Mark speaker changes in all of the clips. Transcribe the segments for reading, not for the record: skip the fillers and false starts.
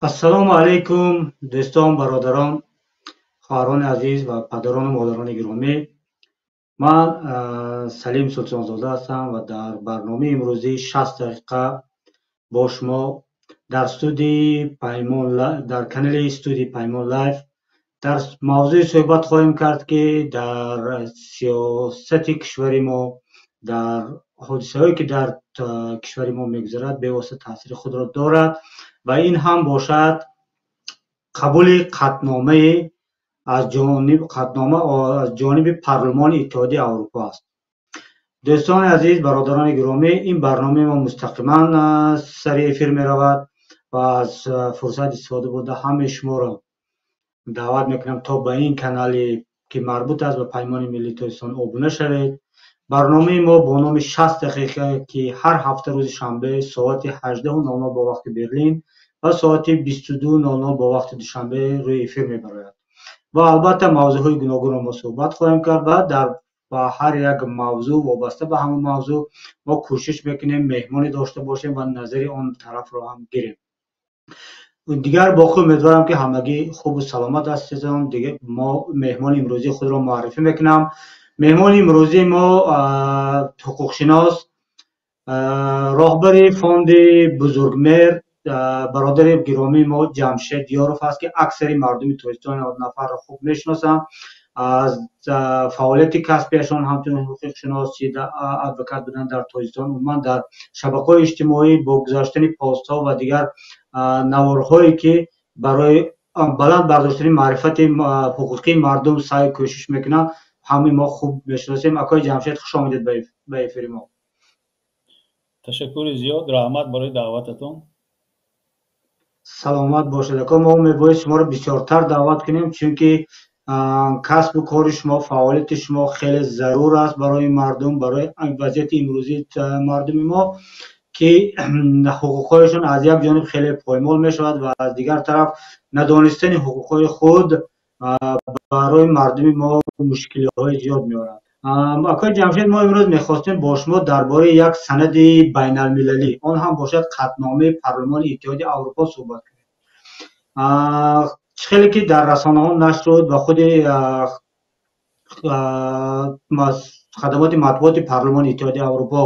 Speaker 1: Ассалому алайкум, дӯстон, бародарон, хоҳарони азиз ва падарону модарони гиромӣ. Ман Салим Султонзода ҳастам ва дар барномаи имрӯзӣ 60 дақиқа бо шумо дар студияи Паймон, дар канали студияи Паймон Лайф дар мавзӯи суҳбат хоҳем кард, ки дар сиёсати кишвари мо, дар ҳодисаҳое ки дар кишвари мо мегузарад, бевосита таъсири худро дорад ва ин ҳам бошад қабули қатъномаи аз ҷониб қатънома аз ҷониби Парлумони Иттиҳоди Аврупо аст. Дӯстони азиз, бародарони гиромӣ, ин барномаи мо мустақиман сари эфир меравад ва аз фурсат истифода бурда ҳамаи шуморо даъват мекунам, то ба ин канале ки марбут аст ба Паймони Миллии Тоҷикистон, обуна шавед. Барномаи мо бо номи 60 дақиқа, ки ҳар ҳафта рӯзи шанбе соати 18:00 бо вақти Берлин ва соати 22:00 бо вақти Душанбе рӯи эфир мебарояд. Ва албатта мавзӯъҳои гуногунро мо суҳбат хоҳем кард ва дар ба ҳар як мавзӯъ, вобаста ба ҳамон мавзӯъ, мо кӯшиш мекунем меҳмоне дошта бошем ва назари он тарафро ҳам гирем. Дигар боқӣ умедворам, ки ҳамагӣ хубу саломат ҳастед. Дигар мо меҳмони имрӯзии худро муаррифӣ мекунам. Меҳмони имрӯзии мо ҳуқуқшинос, роҳбари фонди Бузургмеҳр, бародари гиромии мо Ҷамшед Ёров аст, ки аксари мардуми Тоҷикистон ин нафарро хуб мешиносанд аз фаъолияти касбиашон, ҳамчун ҳуқуқшинос, адвокат будан дар Тоҷикистон, умуман дар шабакаҳои иҷтимоӣ бо гузаштани постҳо ва дигар наворҳое, ки барои баланд бардоштани маърифати ҳуқуқии мардум саъю кӯшиш мекунанд, ҳамаи мо хуб мешиносем. Акои Ҷамшед, хуш омадед ба эфири мо.
Speaker 2: Ташаккури зиёд, раҳмат барои даъвататон.
Speaker 1: Саломат бошед, ако. Мо мебояд шуморо бисёртар даъват кунем, чунки касбу кори шумо, фаъолияти шумо хеле зарур аст барои мардум, барои вазъияти имрӯзии мардуми мо, ки ҳуқуқҳояшон аз як ҷониб хеле поймол мешавад ва аз дигар тараф надонистани ҳуқуқҳои худ барои мардуми мо мушкилиҳои зиёд меорад. Акои Ҷамшед, мо имрӯз мехостем бо шумо дар бораи як санади байналмилалӣ, он ҳам бошад қатъномаи Парлумони Иттиҳоди Аврупо, суҳбат кунем. Чӣ хеле ки дар расонаҳо нашр шуд ва худи хадамоти матбуоти Парлумони Иттиҳоди Аврупо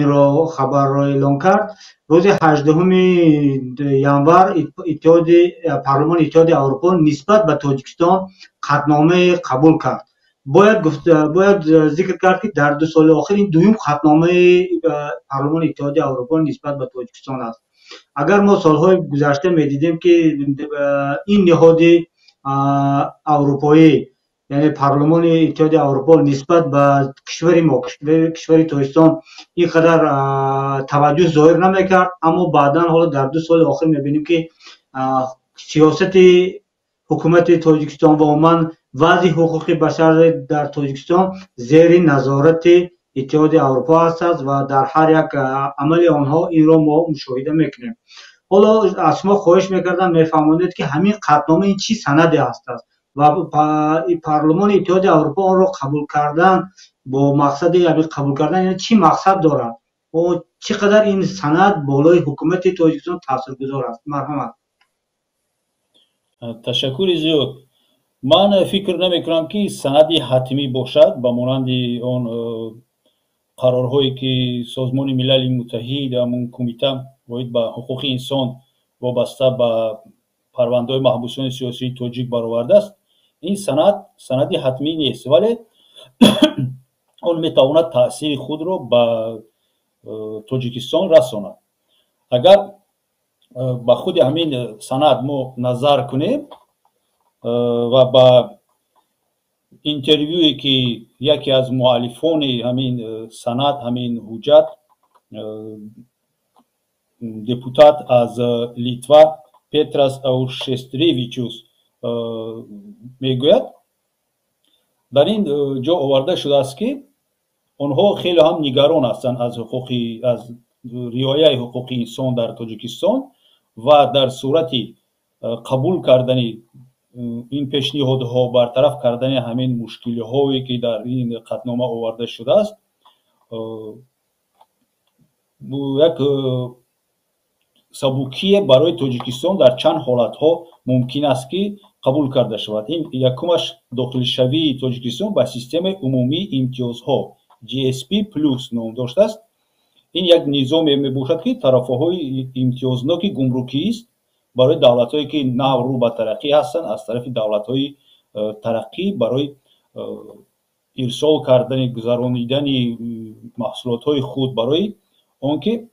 Speaker 1: инро хабарро эълон кард, рӯзи 18 январ иттиҳоди Парлумони Иттиҳоди Аврупо нисбат ба Тоҷикистон қатъномае қабул кард. Бояд гуфт, бояд зикр кард, ки дар 2 соли охир ин дуюм қатъномаи Парлумони Иттиҳоди Аврупо нисбат ба Тоҷикистон аст. Агар мо солҳои гузашта медидем, ки ин ниҳоди аврупоӣ, яъне Парлумони Иттиҳоди Аврупо, нисбат ба кишвари мо, кишвари Тоҷикистон, ин қадар таваҷҷӯҳ зоҳир намекард, аммо баъдан ҳоло дар 2 соли охир мебинем, ки сиёсати ҳукумати Тоҷикистон ва умуман вазъи ҳуқуқи башар дар Тоҷикистон зери назорати Иттиҳоди Аврупо ҳастад ва дар ҳар як амали онҳо инро мо мушоҳида мекунем. Ҳоло аз шумо хоҳиш мекардам, мефаҳмонед, ки ҳамин қатънома ин чӣ санаде ҳастааст ва Парлумони Иттиҳоди Аврупо онро қабул кардан бо мақсади қабул кардан чӣ мақсад дорад, чӣ қадар ин санад болои ҳукумати Тоҷикистон таъсиргузор аст? Марҳамат.
Speaker 2: Ташаккури зиёд. Ман фикр намекунам, ки санади ҳатмӣ бошад, ба монанди он қарорҳое, ки Созмони Милали Муттаҳид, ҳамун кумита оид ба ҳуқуқи инсон вобаста ба парвандаҳои маҳбусони сиёсии тоҷик баровардааст. Ин санад санади ҳатмӣ нест, вале он метавонад таъсири худро ба Тоҷикистон расонад. Агар ба худи ҳамин санад мо назар кунем ва ба интервюе, ки яке аз муаллифони ҳамин санад, ҳамин ҳуҷҷат, депутат аз Литва Петрас Ауштревичус мегӯяд, дар ин ҷо оварда шудааст, ки онҳо хеле ҳам нигарон ҳастанд аз ҳуқуқи, аз риояи ҳуқуқи инсон дар Тоҷикистон ва дар сурати қабул кардани ин пешниҳодҳо, бартараф кардани ҳамин мушкилиҳое, ки дар ин қатънома оварда шудааст, як Сабукие барои Тоҷикистон дар чанд ҳолатҳо мумкин аст, ки қабул карда шавад. Ин якумаш дохилшавии Тоҷикистон ба системаи умумии имтиёзҳо, GSP плюс ном доштааст. Ин як низоме мебошад, ки тарафаҳои имтиёзноки гумрукист барои давлатҳое, ки нав рӯ ба тараққӣ ҳастанд, аз тарафи давлатҳои тараққӣ барои ирсол кардани, гузаронидани маҳсулотҳои худ, барои он ки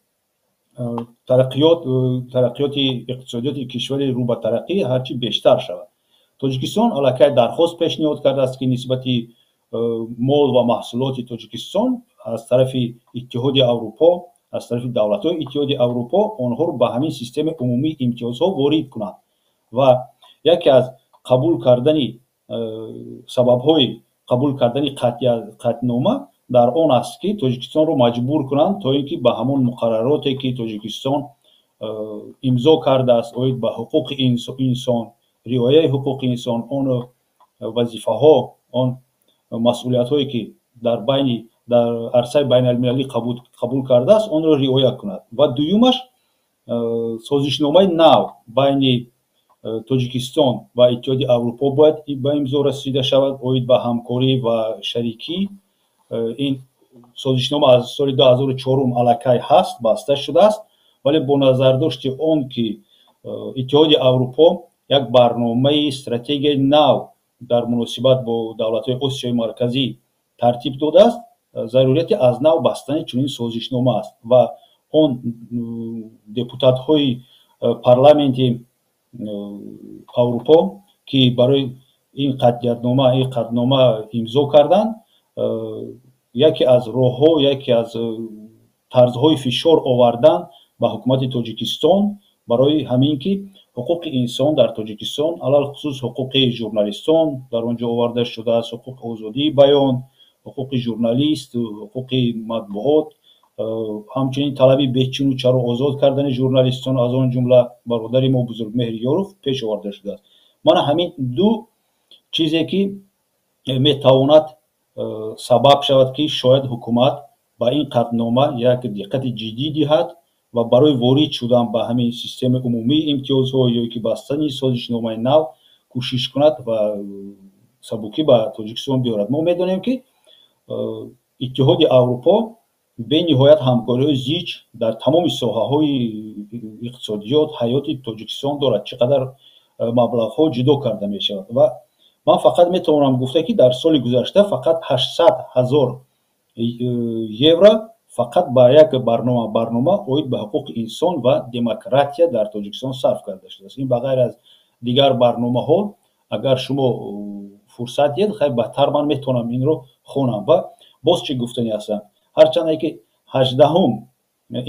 Speaker 2: тараққиёти иқтисодиёти кишвари рӯ ба тараққӣ ҳарчи бештар шавад. Тоҷикистон аллакай дархост пешниҳод кардааст, ки нисбати мол ва маҳсулоти Тоҷикистон аз тарафи Иттиҳоди Аврупо, аз тарафи давлатҳои Иттиҳоди Аврупо онҳоро ба ҳамин системаи умумии имтиёзҳо ворид кунанд. Ва яке аз қабул кардани сабабҳои қабул кардани қатънома дар он аст, ки Тоҷикистонро маҷбур кунанд, то ин ки ба ҳамон муқаррароте, ки Тоҷикистон имзо кардааст оид ба ҳуқуқи инсон, риояи ҳуқуқи инсон, он вазифаҳо, он масъулиятҳое, ки дар арсаи байналмилалӣ қабул кардааст, онро риоя кунад. Ва дуюмаш, созишномаи нав байни Тоҷикистон ва Иттиҳоди Аврупо бояд ба имзо расида шавад оид ба ҳамкорӣ ва шарикӣ. Ин созишнома аз соли 2004 аллакай ҳаст, баста шудааст, вале бо назардошти он ки Иттиҳоди Аврупо як барномаи стратегияи нав дар муносибат бо давлатҳои Осиёи Марказӣ тартиб додааст, зарурияти аз нав бастани чунин созишнома аст. Ва он депутатҳои парламенти Аврупо, ки барои ин қатъиятнома, ин қатънома имзо карданд, яке аз роҳҳо, яке аз тарзҳои фишор овардан ба ҳукумати Тоҷикистон барои ҳамин ки ҳуқуқи инсон дар Тоҷикистон, алалхусус ҳуқуқи журналистон дар он ҷо оварда шудааст, ҳуқуқи озодии баён, ҳуқуқи журналист, ҳуқуқи матбуот, ҳамчунин талаби бечуну чаро озод кардани журналистон, аз он ҷумла бародари мо Бузургмеҳр Ёров пеш оварда шудааст. Мана ҳамин ду чизе, ки метавонад сабаб шавад, ки шояд ҳукумат ба ин қатънома як диққати ҷиддӣ диҳад ва барои ворид шудан ба ҳамин системаи умумии имтиёзҳо ё ки бастани созишномаи нав кӯшиш кунад ва сабукӣ ба Тоҷикистон биёрад. Мо медонем, ки Иттиҳоди Аврупо бениҳоят ҳамкориҳои зич дар тамоми соҳаҳои иқтисодиёт, ҳаёти Тоҷикистон дорад, чӣ қадар маблағҳо ҷудо карда мешавад. Ва ман фақат метавонам гуфта, ки дар соли гузашта фақат 800 000 евро фақат ба як барнома оид ба ҳуқуқи инсон ва демократия дар Тоҷикистон сарф карда шудааст. Ин ба ғайр аз дигар барномаҳо. Агар шумо фурсат диҳед, хай, баъдтар ман метавонам инро хонам. Ва боз чӣ гуфтанӣ ҳастам? Ҳарчанде ки 18-ум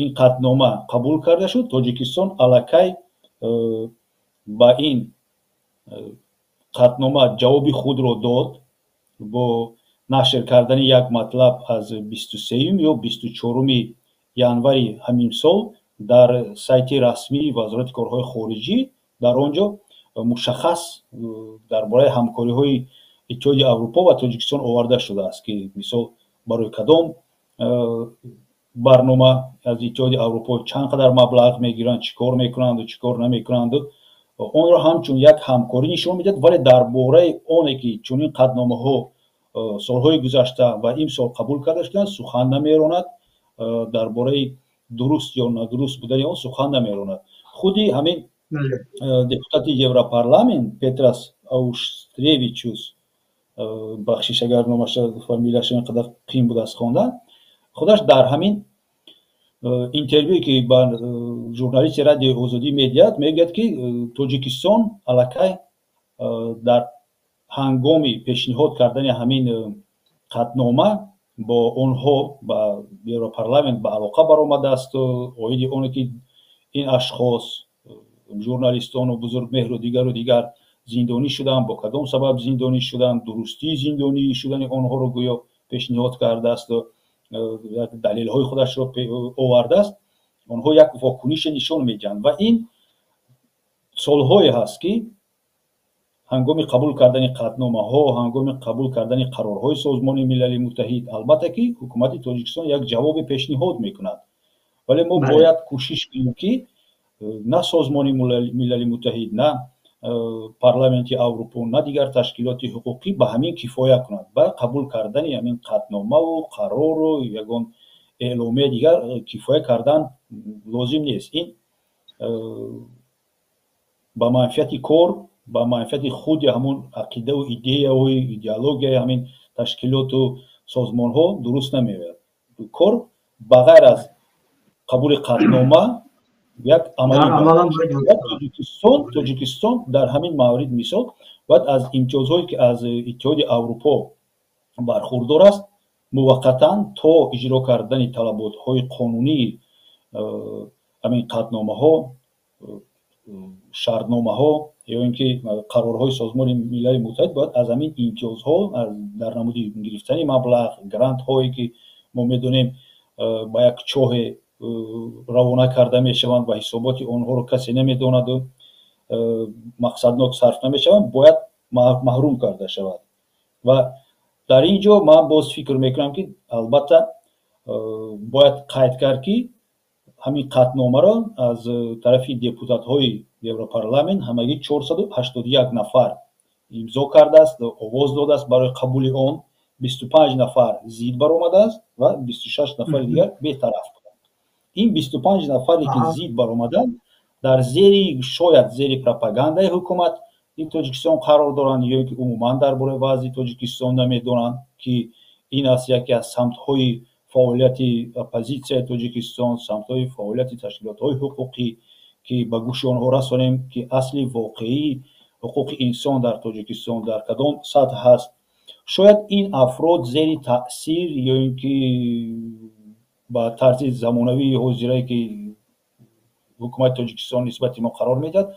Speaker 2: ин қатънома қабул карда шуд, Тоҷикистон аллакай ба ин қатънома ҷавоби худро дод бо нашр кардани як матлаб аз 23-юм ё 24-уми январи ҳамин сол дар сайти расмии Вазорати корҳои хориҷӣ. Дар он ҷо мушаххас дар бораи ҳамкориҳои Иттиҳоди Аврупо ва Тоҷикистон оварда шудааст, ки мисол барои кадом барнома аз Иттиҳоди Аврупо чанд қадар маблағ мегиранд, чӣ кор мекунанду чӣ кор намекунанду. Онро ҳамчун як ҳамкорӣ нишон медиҳад, вале дар бораи оне ки чунин қатъномаҳо солҳои гузашта ва имсол қабул карда шуданд, сухан намеронад, дар бораи дуруст ё надуруст будани он сухан намеронад. Худи ҳамин депутати Европарламент Петрас Ауштревичус, бахшиш агар номаша, фамилияша ин қадар қиин будааст хондан, худаш дар ҳамин интервюе, ки ба журналисти Радиои Озодӣ медиҳад, мегӯяд, ки Тоҷикистон аллакай дар ҳангоми пешниҳод кардани ҳамин қатънома бо онҳо ба Европарламент ба алоқа баромадааст оиди оне ки ин ашхос, журналистону Бузургмеҳру дигару дигар, зиндонӣ шуданд, бо кадом сабаб зиндонӣ шуданд, дурустии зиндонӣ шудани онҳоро гӯё пешниҳод кардааст, як далелҳои худашро овардааст. Онҳо як вокунише нишон медиҳанд. Ва ин солҳое ҳаст, ки ҳангоми қабул кардани қатъномаҳо, ҳангоми қабул кардани қарорҳои Созмони Милали Муттаҳид, албатта ки ҳукумати Тоҷикистон як ҷавобе пешниҳод мекунад, вале мо бояд кӯшиш кунем, ки На Созмони Милали Муттаҳид, на Парламенти Аврупо, на дигар ташкилоти ҳуқуқӣ ба ҳамин кифоя кунад. Ба қабул кардани ҳамин қатъномаву қарору ягон эъломияи дигар кифоя кардан лозим нест. Ин ба манфиати кор, ба манфиати худи ҳамун ақидаву идеяҳои, идеологияи ҳамин ташкилоту созмонҳо дуруст намеояд. Кор ба ғайр аз қабули қатънома як амалӣ. Тоҷикистон дар ҳамин маврид, мисол, бояд аз имтиёзҳое, ки аз Иттиҳоди Аврупо бархурдор аст, муваққатан то иҷро кардани талаботҳои қонунии ҳамин қатъномаҳо, шартномаҳо ё ин ки қарорҳои Созмони Милали Муттаҳид, бояд аз ҳамин имтиёзҳо дар намуди гирифтани маблағ, грантҳое, ки мо медонем, ба як чоҳе равона карда мешаванд ва ҳисоботи онҳоро касе намедонаду мақсаднок сарф намешаванд, бояд маҳрум карда шавад. Ва дар ин ҷо ман боз фикр мекунам, ки албатта бояд қайд кард, ки ҳамин қатъномаро аз тарафи депутатҳои Европарламент ҳамагӣ 481 нафар имзо кардааст, овоз додааст барои қабули он. 25 нафар зид баромадааст ва 26 нафари дигар бетараф буданд. Ин 25 нафаре, ки зид баромаданд, дар зери, шояд зери пропагандаи ҳукумати Тоҷикистон қарор доранд ё ин ки умуман дар бораи вазъи Тоҷикистон намедонанд, ки ин аст яке аз самтҳои фаъолияти оппозитсияи Тоҷикистон, самтҳои фаъолияти ташкилотҳои ҳуқуқӣ, ки ба гӯши онҳо расонем, ки асли воқеии ҳуқуқи инсон дар Тоҷикистон дар кадом сатҳ ҳаст. Шояд ин афрод зери таъсир ё ин ки ба тарзи замонавии ҳозирае, ки ҳукумати Тоҷикистон нисбати мо қарор медиҳад,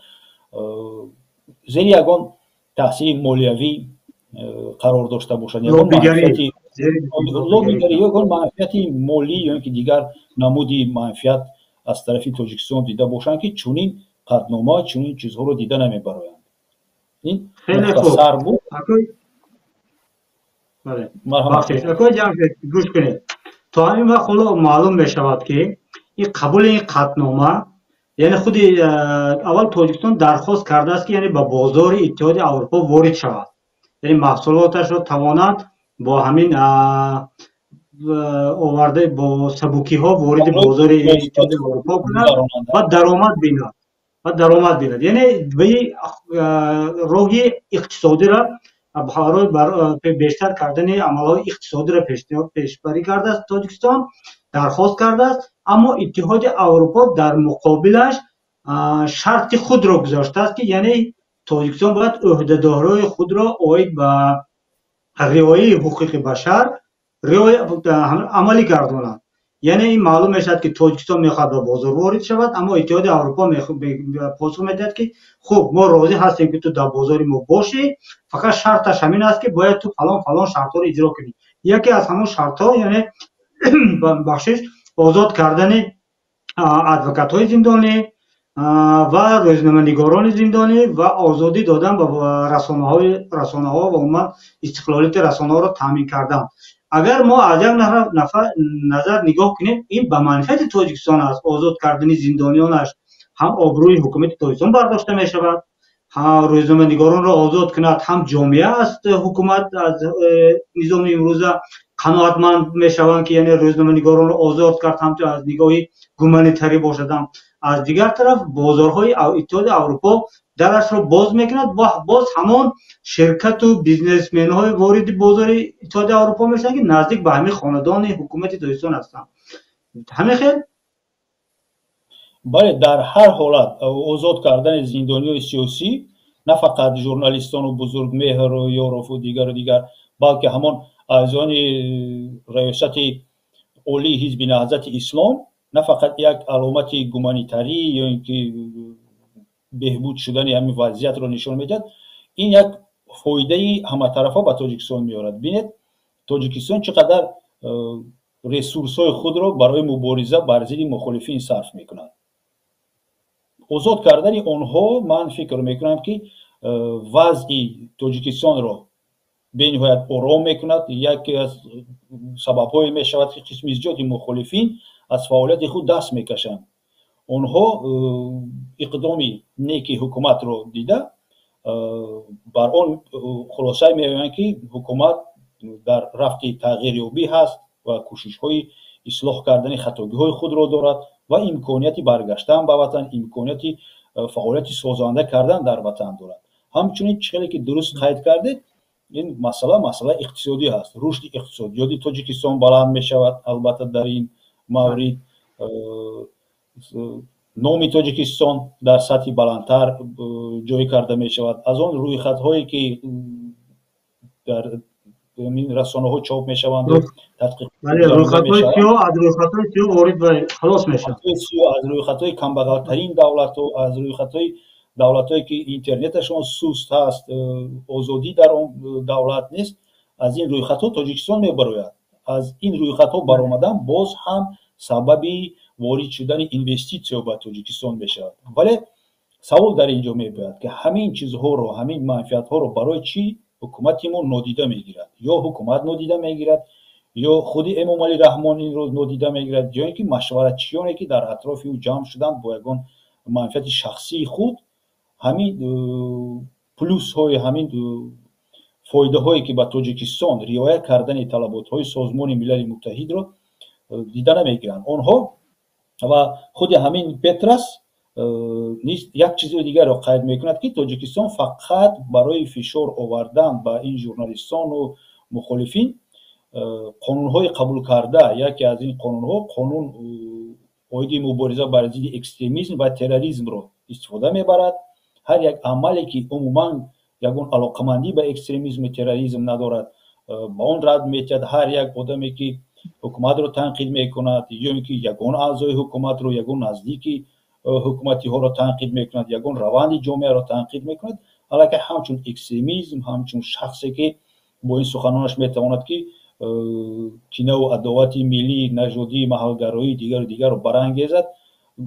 Speaker 2: зери ягон таъсири молиявӣ қарор дошта бошанд, лоббигарӣ, ягон манфиати молӣ ё ин ки дигар намуди манфиат аз тарафи Тоҷикистон дида бошанд, ки чунин қатънома, чунин чизҳоро дида намебароянд. Ин мухтасар буд.
Speaker 1: Гӯш кунед, то ҳамин вақт ҳоло маълум мешавад, ки ин қабули ин қатънома, яъне худи аввал Тоҷикистон дархост кардааст, ки яъне ба бозори Иттиҳоди Аврупо ворид шавад, яъне маҳсулоташро тавонад бо ҳамин оварда, бо сабукиҳо вориди бозори Иттиҳоди Аврупо кунад ва даромад бинад, яъне роҳи иқтисодиро барои бештар кардани амалҳои иқтисодиро пешбарӣ кардааст Тоҷикистон, дархост кардааст. Аммо Иттиҳоди Аврупо дар муқобилаш шарти худро гузоштааст, ки яъне Тоҷикистон бояд ӯҳдадориҳои худро оид ба риояи ҳуқуқи башар амалӣ гардонад. Яъне ин маълум мешавад, ки Тоҷикистон мехоҳад ба бозор ворид шавад, аммо Иттиҳоди Аврупо посух медиҳад, ки хуб, мо розӣ ҳастем, ки ту дар бозори мо бошӣ, фақат шарташ ҳамин аст, ки бояд ту фалон фалон шартҳоро иҷро кунӣ. Яке аз ҳамон шартҳо, яъне, бахшиш, озод кардани адвокатҳои зиндонӣ ва рӯзноманигорони зиндонӣ ва озодӣ додан ба расонаҳо ва умуман истиқлолияти расонаҳоро таъмин кардан. Агар мо аз як нафар назар нигоҳ кунем, ин ба манфиати Тоҷикистон аст. Озод кардани зиндониёнаш ҳам обрӯи ҳукумати Тоҷикистон бардошта мешавад, рӯзноманигоронро озод кунад, ҳам ҷомеа аз ҳукумат, аз низоми имрӯза қаноатманд мешаванд, ки яъне рӯзноманигоронро озод кард, ҳамчун аз нигоҳи гуманитарӣ бошадам. Аз дигар тараф, бозорҳои Иттиҳоди Аврупо дарашро боз мекунад, боз ҳамон ширкату бизнесменҳои вориди бозори Иттиҳоди Аврупо мешаванд, ки наздик ба ҳамин хонадони ҳукумати Тоҷикистон ҳастанд. Ҳамин хел?
Speaker 2: Бале, дар ҳар ҳолат озод кардани зиндониҳои сиёсӣ, на фақат журналистону Бузургмеҳру Ёрову дигару дигар, балки ҳамон аъзони раёсати олии Ҳизби Наҳзати Ислом, на фақат як аломати гуманитарӣ ё ин ки беҳбуд шудани ҳамин вазъиятро нишон медиҳад, ин як фоидаи ҳаматарафа ба Тоҷикистон меорад. Бинед, Тоҷикистон чӣ қадар ресурсҳои худро барои мубориза бар зидди мухолифин сарф мекунад. Озод кардани онҳо, ман фикр мекунам, ки вазъи Тоҷикистонро бениҳоят ором мекунад, яке аз сабабҳое мешавад, ки қисми зиёди мухолифин аз фаъолияти худ даст мекашанд. Онҳо иқдоми неки ҳукуматро дида, бар он хулоса меоянд, ки ҳукумат дар рафти тағйирёбӣ ҳаст ва кӯшишҳои ислоҳ кардани хатогиҳои худро дорад ва имконияти баргаштан ба ватан, имконияти фаъолияти созанда кардан дар ватан дорад. Ҳамчунин, чӣ хеле ки дуруст қайд кардед, ин масъала масъалаи иқтисодӣ ҳаст. Рушди иқтисодиёти Тоҷикистон баланд мешавад. Албатта, дар ин маврид номи Тоҷикистон дар сатҳи баландтар ҷой карда мешавад. Аз он рӯйхатҳое, ки дар ин расонаҳо чоп мешаванд. Аз рӯйхатҳои камбағалтарин давлатҳо, аз рӯйхатҳои давлатҳое, ки интернеташон суст ҳаст, озодӣ дар он давлат нест, аз ин рӯйхатҳо Тоҷикистон мебарояд. Аз ин рӯйхатҳо баромадан боз ҳам сабаби ворид шудани инвеститсия ба Тоҷикистон мешавад. Вале савол дар ин ҷо мебояд, ки ҳамин чизҳоро, ҳамин манфиатҳоро барои чӣ ҳукумати мо нодида мегирад? Ё ҳукумат нодида мегирад, ё худи Эмомалӣ Раҳмон инро нодида мегирад, ё ин ки машваратчиёне, ки дар атрофи ӯ ҷамъ шуданд, бо ягон манфиати шахсии худ ҳамин плюсҳои, ҳамин фоидаҳое, ки ба Тоҷикистон риоя кардани талаботҳои Созмони Милали Муттаҳидро дида намегиранд онҳо. Ва худи ҳамин Петрас низ як чизи дигарро қайд мекунад, ки Тоҷикистон фақат барои фишор овардан ба ин журналистону мухолифин қонунҳои қабул карда. Яке аз ин қонунҳо қонун оиди мубориза бар зидди экстремизм ва терроризмро истифода мебарад. Ҳар як амале, ки умуман ягон алоқамандӣ ба экстремизму терроризм надорад, ба он рад метиҳад. Ҳар як одаме, ки ҳукуматро танқид мекунад, ё ин ки ягон аъзои ҳукуматро, ягон наздики ҳукуматиҳоро танқид мекунад, ягон раванди ҷомеаро танқид мекунад, аллакай ҳамчун экстремизм, ҳамчун шахсе, ки бо ин суханонаш метавонад, ки кинаву адовати миллӣ, нажодӣ, маҳалгароӣ, дигару дигарро барангезад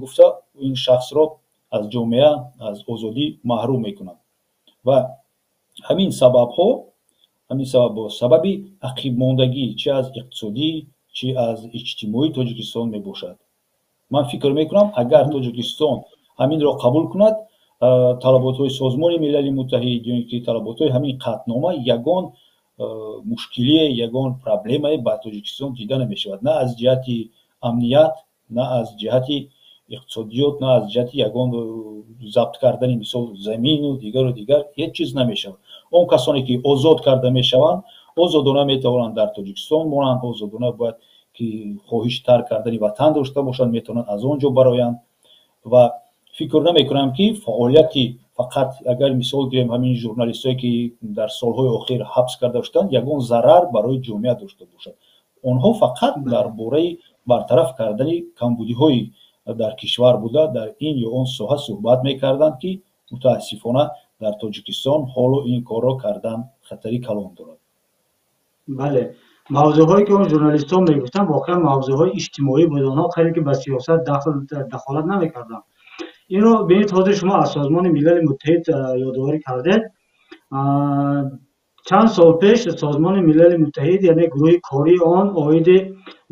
Speaker 2: гуфта, ин шахсро аз ҷомеа, аз озодӣ маҳрум мекунад. Ва ҳамин сабабҳо сабаби ақибмондагӣ чи аз иқтисодӣ, чи аз иҷтимоии Тоҷикистон мебошад. Ман фикр мекунам, агар Тоҷикистон ҳаминро қабул кунад, талаботҳои Созмони Милали Муттаҳид ё ин ки талаботҳои ҳамин қатънома, ягон мушкилие, ягон проблемае ба Тоҷикистон дида намешавад, на аз ҷиҳати амният, на аз ҷиҳати иқтисодиёт, на аз ҷиҳати ягон забт кардани, мисол, замину дигару дигар, ҳеҷ чиз намешавад. Он касоне, ки озод карда мешаванд, озодона метавонанд дар Тоҷикистон монанд, озодона бояд ки хоҳиш тарк кардани ватан дошта бошанд, метавонанд аз он ҷо бароянд. Ва фикр намекунам, ки фаъолияти фақат, агар мисол гирем, ҳамин журналистое, ки дар солҳои охир ҳабс карда шуданд, ягон зарар барои ҷомеа дошта бошад. Онҳо фақат дар бораи бартараф кардани камбудиҳои дар кишвар буда дар ин ё он соҳа суҳбат мекарданд, ки мутаассифона дар Тоҷикистон ҳоло ин корро кардан хатари калон дорад.
Speaker 1: Бале, мавзӯъҳое, ки он журналистон мегуфтанд, воқеан мавзӯъҳои иҷтимоӣ буд. Онҳо хеле ки ба сиёсат дахолат намекарданд. Инро бинед, ҳозир шумо аз Созмони Милали Муттаҳид ёдоварӣ кардед. Чанд сол пеш Созмони Милали Муттаҳид, яъне гурӯҳи кории он оиди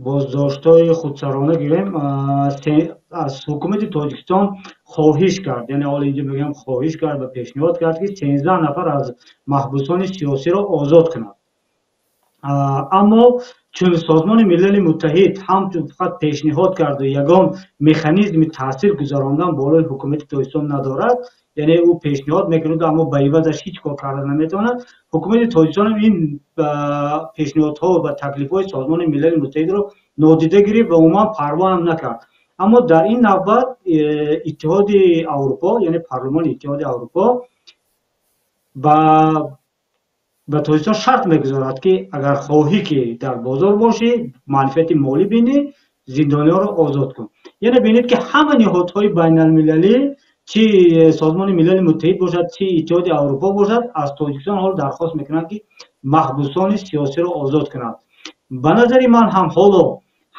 Speaker 1: боздоштҳои худсарона гирем, аз ҳукумати Тоҷикистон хоҳиш кард, яъне ҳоло инҷо мегӯям, хоҳиш кард ва пешниҳод кард, ки 13 нафар аз маҳбусони сиёсиро озод кунад. Аммо чун Созмони Милали Муттаҳид ҳамчун фақат пешниҳод карду ягон механизми таъсир гузарондан болои ҳукумати Тоҷикистон надорад, яъне ӯ пешниҳод мекунад, аммо ба ивазаш ҳеҷ кор карда наметавонад, ҳукумати Тоҷикистонам ин пешниҳодҳо ва таклифҳои Созмони Милали Муттаҳидро нодида гирифт ва умуман парво ҳам накард. Аммо дар ин навбат Иттиҳоди Аврупо, яъне парлумони Иттиҳоди Аврупо ба Тоҷикистон шарт мегузорад, ки агар хоҳӣ, ки дар бозор бошӣ, манфиати молӣ бинӣ, зиндониҳоро озод кун. Яъне бинед, ки ҳама ниҳодҳои байналмилалӣ, чи Созмони Милали Муттаҳид бошад, чи Иттиҳоди Аврупо бошад, аз Тоҷикистон ҳоло дархост мекунанд, ки маҳбусони сиёсиро озод кунанд. Ба назари ман ҳам ҳоло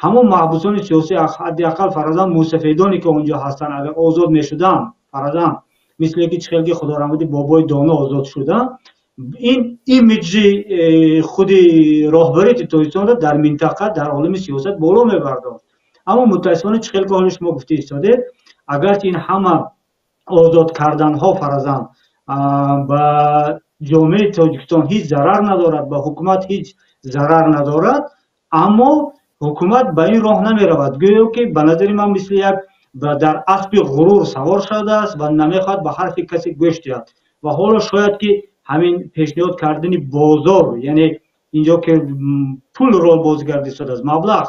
Speaker 1: ҳамон маҳбусони сиёсӣ, ҳадди ақал фаразан мусафедоне, ки онҷо ҳастанд, агар озод мешуданд, фаразан мисле ки чихел ки худораҳмати Бобои Доно озод шуданд, ин имиҷи худи роҳбарияти Тоҷикистонро дар минтақа, дар олами сиёсат боло мебардошт. Аммо мутаассифона, чӣ хел ки ҳоло шумо гуфта истодед, агарчи ин ҳама озод карданҳо фаразан ба ҷомеаи Тоҷикистон ҳеҷ зарар надорад, ба ҳукумат ҳеҷ зарар надорад, аммо ҳукумат ба ин роҳ намеравад. Гӯё ки ба назари ман мисли як дар аспи ғурур савор шудааст ва намехоҳад ба ҳарфи касе гӯш диҳад. Ва ҳоло шояд ки ҳамин пешниҳод кардани бозор, яъне инҷо ки пул рол бозӣ карда истодааст, маблағ,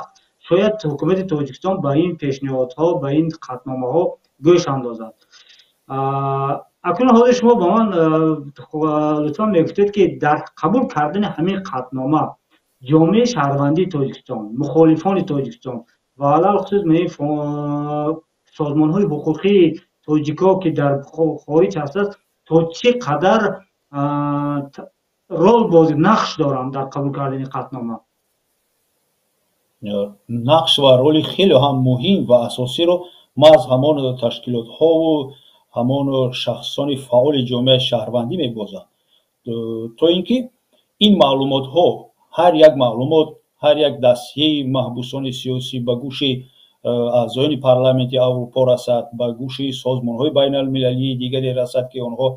Speaker 1: шояд ҳукумати Тоҷикистон ба ин пешниҳодҳо, ба ин қатъномаҳо гӯш андозад. Акнун ҳозир шумо ба ман лутфан мегуфтед, ки дар қабул кардани ҳамин қатънома ҷомеаи шаҳрвандии Тоҷикистон, мухолифони Тоҷикистон ва алалхусус созмонҳои ҳуқуқии тоҷикҳо, ки дар хориҷ ҳастанд, то чӣ қадар рол бозӣ, нақш доранд дар қабул кардани қатънома?
Speaker 2: Нақш ва роли хеле ҳам муҳим ва асосиро маҳз ҳамон ташкилотҳову ҳамон шахсони фаъоли ҷомеаи шаҳрвандӣ мебозанд, то ин ки ин маълумотҳо, ҳар як маълумот, ҳар як дастияи маҳбусони сиёсӣ ба гӯши аъзоёни Парламенти Аврупо расад, ба гӯши созмонҳои байналмилалии дигаре расад, ки онҳо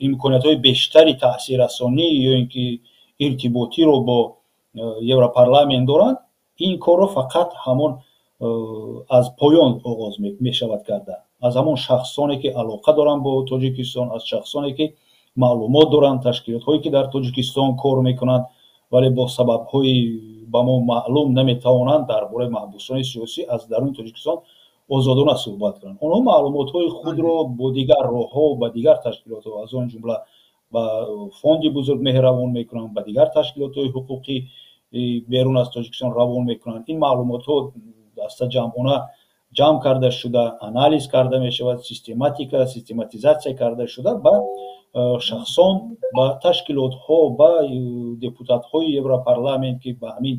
Speaker 2: имкониятҳои бештари таъсиррасонӣ ё ин ки иртиботиро бо Европарламент доранд. Ин корро фақат ҳамон аз поён оғоз мешавад карда, аз ҳамон шахсоне, ки алоқа доранд бо Тоҷикистон, аз шахсоне, ки маълумот доранд, ташкилотҳое, ки дар Тоҷикистон кор мекунанд, вале бо сабабҳои ба мо маълум наметавонанд дар бораи маҳбусони сиёсӣ аз даруни Тоҷикистон озодона суҳбат кунанд. Онҳо маълумотҳои худро бо дигар роҳҳо ба дигар ташкилотҳо, аз он ҷумла ба Фонди Бузургмеҳр равон мекунанд, ба дигар ташкилотҳои ҳуқуқӣ берун аз Тоҷикистон равон мекунанд. Ин маълумотҳо дастаҷамъона ҷамъ карда шуда, анализ карда мешавад, систематика, систематизатсия карда шуда, ба шахсон, ба ташкилотҳо, ба депутатҳои Европарламент, ки ба ҳамин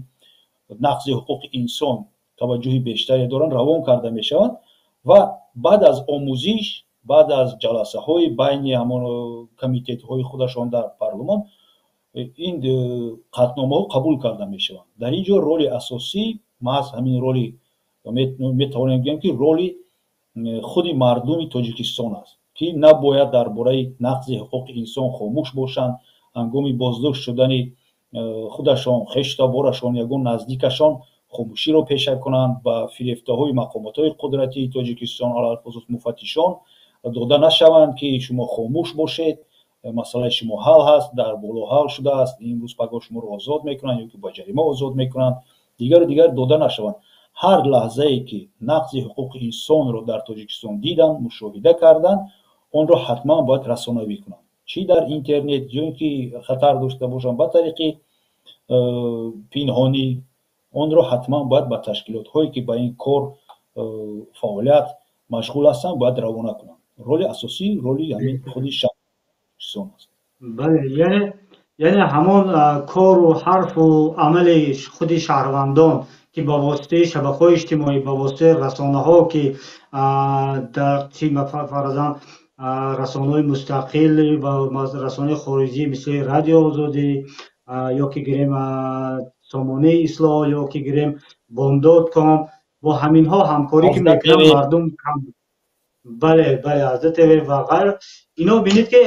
Speaker 2: нақзи ҳуқуқи инсон таваҷҷӯҳи бештаре доранд, равон карда мешаванд. Ва баъд аз омӯзиш, баъд аз ҷаласаҳои байни ҳамон комитетҳои худашон дар парлумон, ин қатъномаҳо қабул карда мешаванд. Дар ин ҷо роли асосӣ маҳз ҳамин роли, метавонем гӯем, ки роли худи мардуми Тоҷикистон аст, ки набояд дар бораи нақзи ҳуқуқи инсон хомӯш бошанд. Ҳангоми боздошт шудани худашон, хештаборашон, ягон наздикашон хомӯширо пеша кунанд, ба фирефтаҳои мақомотҳои қудратии Тоҷикистон, алалхусус муфаттишон, дода нашаванд, ки шумо хомӯш бошед, масъалаи шумо ҳал ҳаст, дар боло ҳал шудааст, имрӯз пагоҳ шуморо озод мекунанд ё ки ба ҷарима озод мекунанд, дигару дигар дода нашаванд. Ҳар лаҳзае ки нақзи ҳуқуқи инсонро дар Тоҷикистон диданд, мушоҳида карданд, онро ҳатман бояд расонавӣ кунанд, чӣ дар интернет ё ин ки хатар дошта бошанд, ба тариқи пинҳонӣ. Онро ҳатман бояд ба ташкилотҳое, ки ба ин кор фаъолият машғул ҳастанд, бояд равона кунанд. Роли асосӣ роли ҳамин худи шаҳрвандон аст.
Speaker 1: Бале, яъне ҳамон кору ҳарфу амали худи шаҳрвандон, ки ба воситаи шабакаҳои иҷтимоӣ, ба воситаи расонаҳо, ки дар фарзан расонаҳои мустақил ва расонаҳои хориҷӣ, мисли Радио Озодӣ ё ки гирем Сомонаи Ислоҳ, ё ки гирем Бомдод ком, бо ҳаминҳо ҳамкорӣ ки мекунанд мардум, бале, Азда ТВ ва ғайр, ино бинед, ки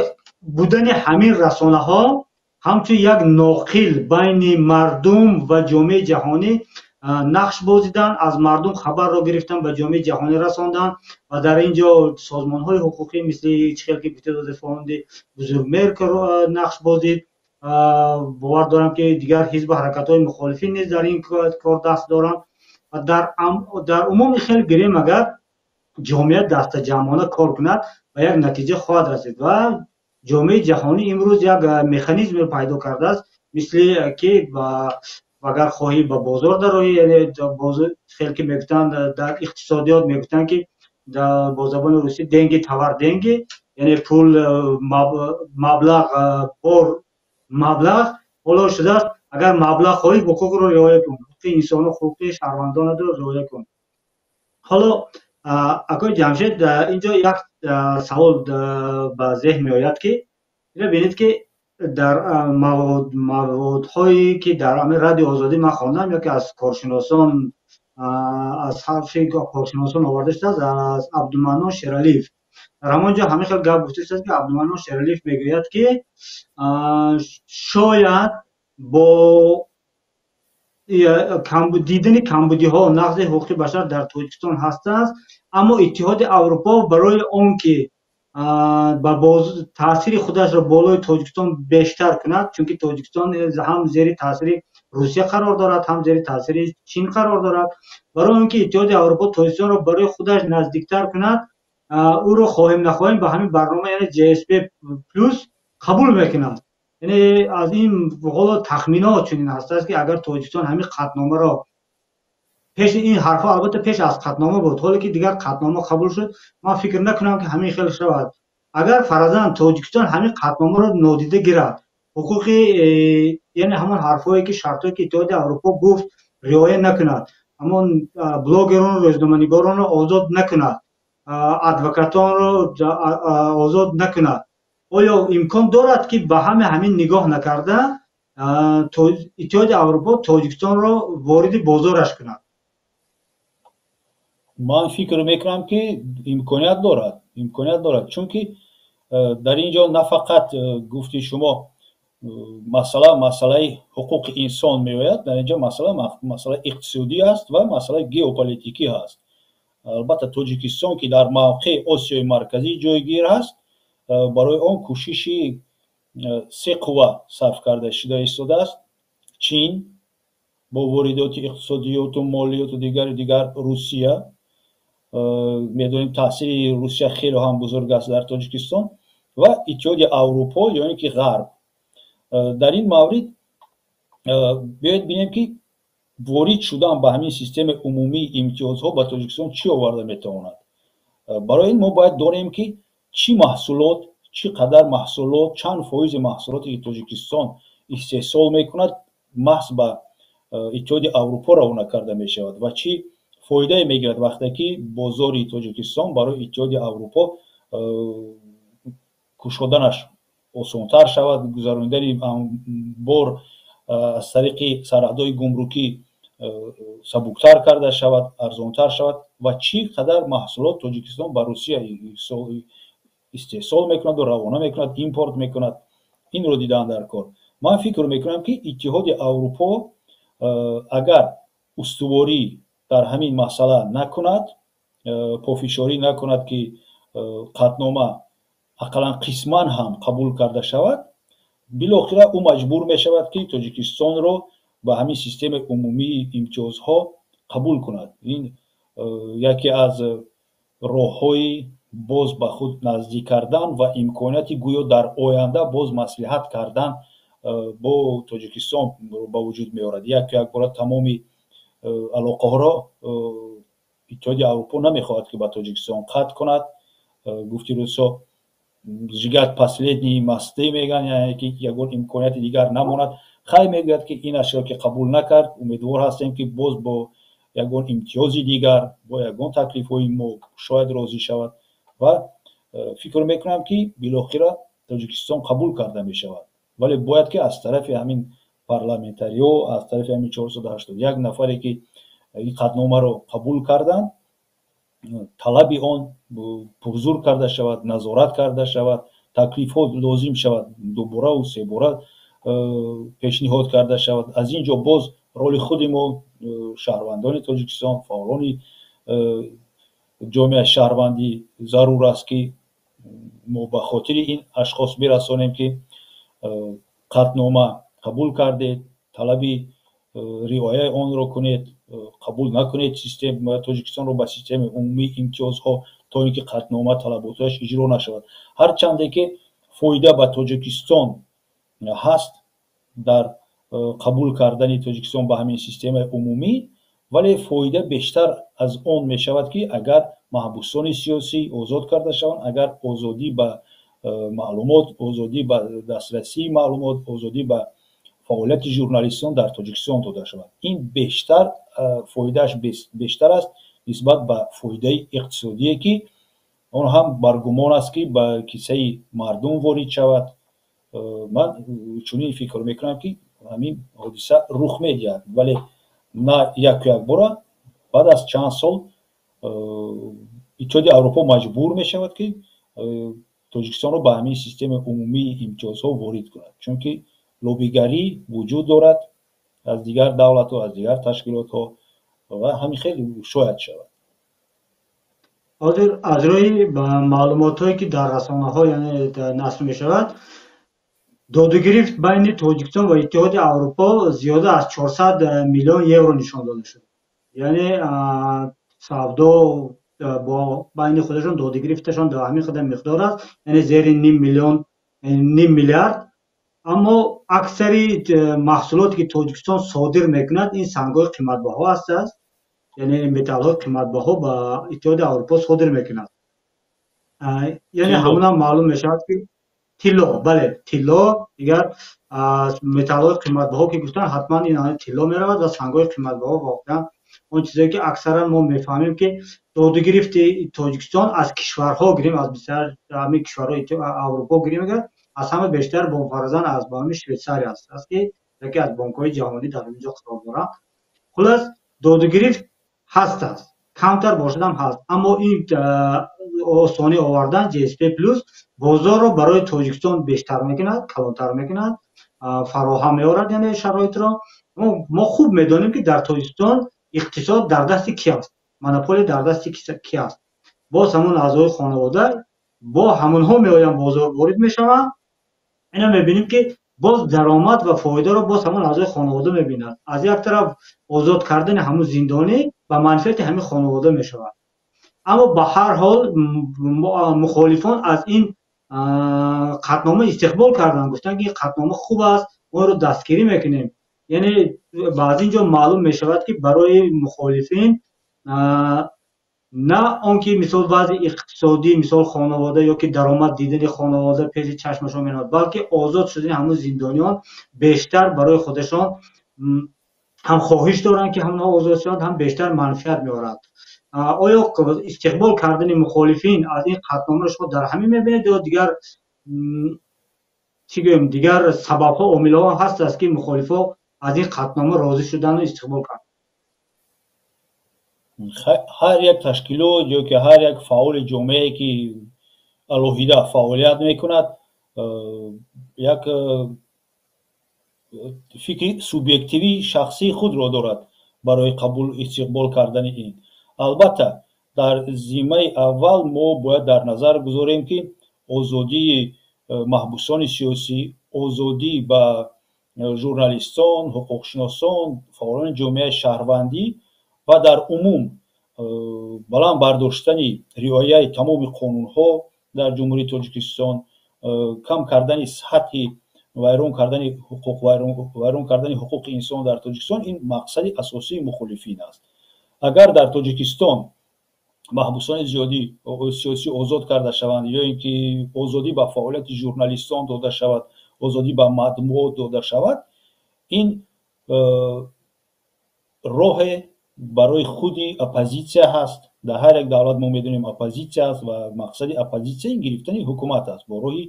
Speaker 1: будани ҳамин расонаҳо ҳамчун як ноқил байни мардум ва ҷомеаи ҷаҳонӣ нақш бозидан, аз мардум хабарро гирифтан, ба ҷомеаи ҷаҳонӣ расондан. Ва дар ин ҷо созмонҳои ҳуқуқӣ, мисли чӣ хел ки гуфта дода, Фонди Бузургмеҳр нақш бозид. Бовар дорам, ки дигар ҳизбу ҳаракатҳои мухолифин низ дар ин кор даст доранд. Ва дар умуми хел гирем, агар ҷомеа дастаҷамъона кор кунад, ба як натиҷа хоҳад расид. Ва ҷомеаи ҷаҳонӣ имрӯз як механизме пайдо кардааст, мисли ки агар хоҳӣ ба бозор дароӣ, яъне хел ки мегуфтанд дар иқтисодиёт, мегуфтанд, ки бо забони русӣ «деньги товар деньги», яъне пул, маблағ, бор маблағ ҳоло шудааст. Агар маблағ хоҳӣ, ҳуқуқро риоя кун, ҳуқуқи инсону ҳуқуқи шаҳрвандонро риоя кун. Ҳоло, акои Ҷамшед, инҷо як савол ба зеҳн меояд, ки бинед, ки дар маводҳое, ки дар ҳамин Радио Озодӣ ман хондам ё ки аз коршиносон Аз ҳарфи коршиносон оварда шудааст, аз Абдуманнон Шералиев. Дар ҳамон ҷо ҳамин хел гап гуфта шудааст, ки Абдуманнон Шералиев мегӯяд, ки шояд бо дидани камбудиҳо нақзи ҳуқуқи башар дар Тоҷикистон ҳастааст, аммо Иттиҳоди Аврупо барои он ки ба таъсири худашро болои Тоҷикистон бештар кунад, чунки Тоҷикистон ҳам зери таъсири Русия қарор дорад, ҳам зери таъсири Чин қарор дорад, барои он ки Иттиҳоди Аврупо Тоҷикистонро барои худаш наздиктар кунад, ӯро хоҳем нахоҳем ба ҳамин барнома, яъне GSP плюс қабул мекунад. Яъне аз ин ҳоло тахминот чунин ҳастааст, ки агар Тоҷикистон ҳамин қатъномаро пеш, ин ҳарфҳо албатта пеш аз қатънома буд, ҳоле ки дигар қатънома қабул шуд, ман фикр накунам, ки ҳамин хел шавад. Агар фарзан Тоҷикистон ҳамин қатъномаро нодида гирад, ҳуқуқи, яъне ҳамон ҳарфҳое ки шартҳое ки Иттиҳоди Аврупо гуфт риоя накунад, ҳамон блогерон, рӯзноманигоронро озод накунад, адвокатонро озод накунад, оё имкон дорад, ки ба ҳама ҳамин нигоҳ накарда Иттиҳоди Аврупо Тоҷикистонро вориди бозораш кунад?
Speaker 2: Ман фикр мекунам, ки имконият дорад, имконият дорад, чунки дар ин ҷо на фақат, гуфти шумо, масъала масъалаи ҳуқуқи инсон меояд, дар ин ҷо масъала масъалаи иқтисодӣ аст ва масъалаи геополитикӣ ҳаст. Албатта, Тоҷикистон, ки дар мавқеи Осиёи Марказӣ ҷойгир аст, барои он кӯшиши се қувва сарф карда шуда истодааст: Чин бо воридоти иқтисодиёту молиёту дигару дигар, Русия, медонем, таъсири Русия хеле ҳам бузург аст дар Тоҷикистон, ва Иттиҳоди Аврупо ё ин ки Ғарб. Дар ин маврид биёед бинем, ки ворид шудан ба ҳамин системаи умумии имтиёзҳо ба Тоҷикистон чӣ оварда метавонад. Барои ин мо бояд донем, ки чӣ маҳсулот, чӣ қадар маҳсулот, чанд фоизи маҳсулоте ки Тоҷикистон истеҳсол мекунад, маҳз ба Иттиҳоди Аврупо равона карда мешавад ва чӣ фоидае мегирад, вақте ки бозори Тоҷикистон барои Иттиҳоди Аврупо кушоданаш осонтар шавад, гузаронидани бор аз тариқи сарҳадҳои гумрукӣ сабуктар карда шавад, арзонтар шавад ва чӣ қадар маҳсулот Тоҷикистон ба Русия истеҳсол мекунаду равона мекунад, импорт мекунад. Инро дидан дар кор. Ман фикр мекунам, ки Иттиҳоди Аврупо агар устуворӣ дар ҳамин масъала накунад, пофишорӣ накунад, ки қатънома ақаллан қисман ҳам қабул карда шавад, билохира ӯ маҷбур мешавад, ки Тоҷикистонро ба ҳамин системаи умумии имтиёзҳо қабул кунад. Ин яке аз роҳҳои боз ба худ наздик кардан ва имконияти гӯё дар оянда боз маслиҳат кардан бо Тоҷикистон ба вуҷуд меорад. Яку якбора тамоми алоқаҳоро Иттиҳоди Аврупо намехоҳад, ки ба Тоҷикистон қатъ кунад. Гуфти русо, сжигать последние мосты мегӯянд, яъне ки ягон имконияти дигар намонад. Хай, мегӯяд, ки ин ашёро ки қабул накард, умедвор ҳастем, ки боз бо ягон имтиёзи дигар, бо ягон таклифҳои мо шояд розӣ шавад. Ва фикр мекунам, ки билохира Тоҷикистон қабул карда мешавад, вале бояд ки аз тарафи ҳамин парламентариҳо, аз тарафи ҳамин 481 нафаре, ки ин қатъномаро қабул карданд, талаби он пурзур карда шавад, назорат карда шавад, таклифҳо лозим шавад, дубораву себора пешниҳод карда шавад. Аз ин ҷо боз роли худи мо, шаҳрвандони Тоҷикистон, фаъолони ҷомеаи шаҳрвандӣ зарур аст, ки мо ба хотири ин ашхос бирасонем, ки қатънома қабул кардед, талаби риояи онро кунед, қабул накунед Тоҷикистонро ба системаи умумии имтиёзҳо, то ин ки қатънома талаботҳояш иҷро нашавад. Ҳарчанде ки фоида ба Тоҷикистон ҳаст дар қабул кардани Тоҷикистон ба ҳамин системаи умумӣ, вале фоида бештар аз он мешавад, ки агар маҳбусони сиёсӣ озод карда шаванд, агар озодӣ ба маълумот, озодӣ ба дастрасии маълумот, озодӣ ба фаъолияти журналистон дар Тоҷикистон дода шавад. Ин бештар фоидааш бештар аст нисбат ба фоидаи иқтисодие, ки он ҳам баргумон аст, ки ба кисаи мардум ворид шавад. Ман чунин фикр мекунам, ки ҳамин ҳодиса рух медиҳад, вале на яку якбора. Баъд аз чанд сол Иттиҳоди Аврупо маҷбур мешавад, ки Тоҷикистонро ба ҳамин системаи умумии имтиёзҳо ворид кунад, чунки лобигарӣ вуҷуд дорад аз дигар давлатҳо, аз дигар ташкилотҳо ва ҳамин хеле шояд шавад.
Speaker 1: Ҳозир аз рӯи маълумотҳое, ки дар расонаҳо, яъне наср мешавад, додугирифт байни Тоҷикистон ва Иттиҳоди Аврупо зиёда аз 400 миллион евро нишон дода шуд. Яъне савдо бо байни худашон додугирифташон дар ҳамин қадар миқдор аст, яъне зери ним миллион, ним миллиард. Аммо аксари маҳсулоте, ки Тоҷикистон содир мекунад, ин сангҳои қиматбаҳо ҳастааст, яъне металлҳои қиматбаҳо ба Иттиҳоди Аврупо содир мекунад. Яъне ҳамонам маълум мешавад, ки тилло, бале, тилло, дигар металлҳои қиматбаҳо, ки гуфтанд, ҳатман ин тилло меравад ва сангҳои қиматбаҳо. Воқеан он чизое, ки аксаран мо мефаҳмем, ки додугирифти Тоҷикистон аз кишварҳо гирем, аз бисёр ҳамин кишварҳои Аврупо гирем, агар аз ҳама бештар бонфарзан аз бонки Швейтсария аст, ки яке аз бонкҳои ҷаҳонӣ дар инҷо қарор доранд. Хулас, додугирифт ҳаст аст, камтар бошадам ҳаст, аммо ин осонӣ овардан GSP плюс бозорро барои Тоҷикистон бештар мекунад, калонтар мекунад, фароҳам меорад, яъне шароитро. Мо хуб медонем, ки дар Тоҷикистон иқтисод дар дасти ки аст, монополия дар дасти ки аст. Боз ҳамон аъзои хонавода бо ҳамонҳо меоянд, бозор ворид мешаванд. Ина мебинем, ки боз даромад ва фоидаро боз ҳамон аъзои хонавода мебинад. Аз як тараф озод кардани ҳамон зиндонӣ ба манфиати ҳамин хонавода мешавад. Аммо ба ҳар ҳол мухолифон аз ин қатънома истиқбол карданд, гуфтанд, ки ин қатънома хуб аст, мо инро дастгирӣ мекунем. Яъне аз ин ҷо маълум мешавад, ки барои мухолифин на он ки мисол вазъи иқтисодӣ, мисол хонавода ё ки даромад дидани хонавода пеши чашмашон меравад, балки озод шудани ҳамон зиндониён бештар барои худашон ҳам хоҳиш доранд, ки ҳамонҳо озод шаванд, ҳам бештар манфиат меорад. Оё истиқбол кардани мухолифин аз ин қатъномаро шумо дар ҳамин мебинед ё дигар, чӣ гӯем, дигар сабабҳо, омилҳо ҳаст, ки мухолифҳо аз ин қатънома розӣ шудану истиқбол карданд?
Speaker 2: Ҳар як ташкилот ё ки ҳар як фаъоли ҷомеае, ки алоҳида фаъолият мекунад, як фикри субъективии шахсии худро дорад барои қабул истиқбол кардани ин. Албатта, дар зиммаи аввал мо бояд дар назар гузорем, ки озодии маҳбусони сиёсӣ, озодӣ ба журналистон, ҳуқуқшиносон, фаъолони ҷомеаи шаҳрвандӣ ва дар умум баланд бардоштани риояи тамоми қонунҳо дар Ҷумҳурии Тоҷикистон, кам кардани сатҳи вайрон кардани ҳуқуқ, вайрон кардани ҳуқуқи инсон дар Тоҷикистон, ин мақсади асосии мухолифин аст. Агар дар Тоҷикистон маҳбусони зиёдӣ сиёсӣ озод карда шаванд ё ин ки озодӣ ба фаъолияти журналистон дода шавад, озодӣ ба матбуот дода шавад, ин роҳе барои худи оппозитсия ҳаст. Дар ҳар як давлат мо медонем, оппозитсия аст ва мақсади оппозитсия ин гирифтани ҳукумат аст бо роҳи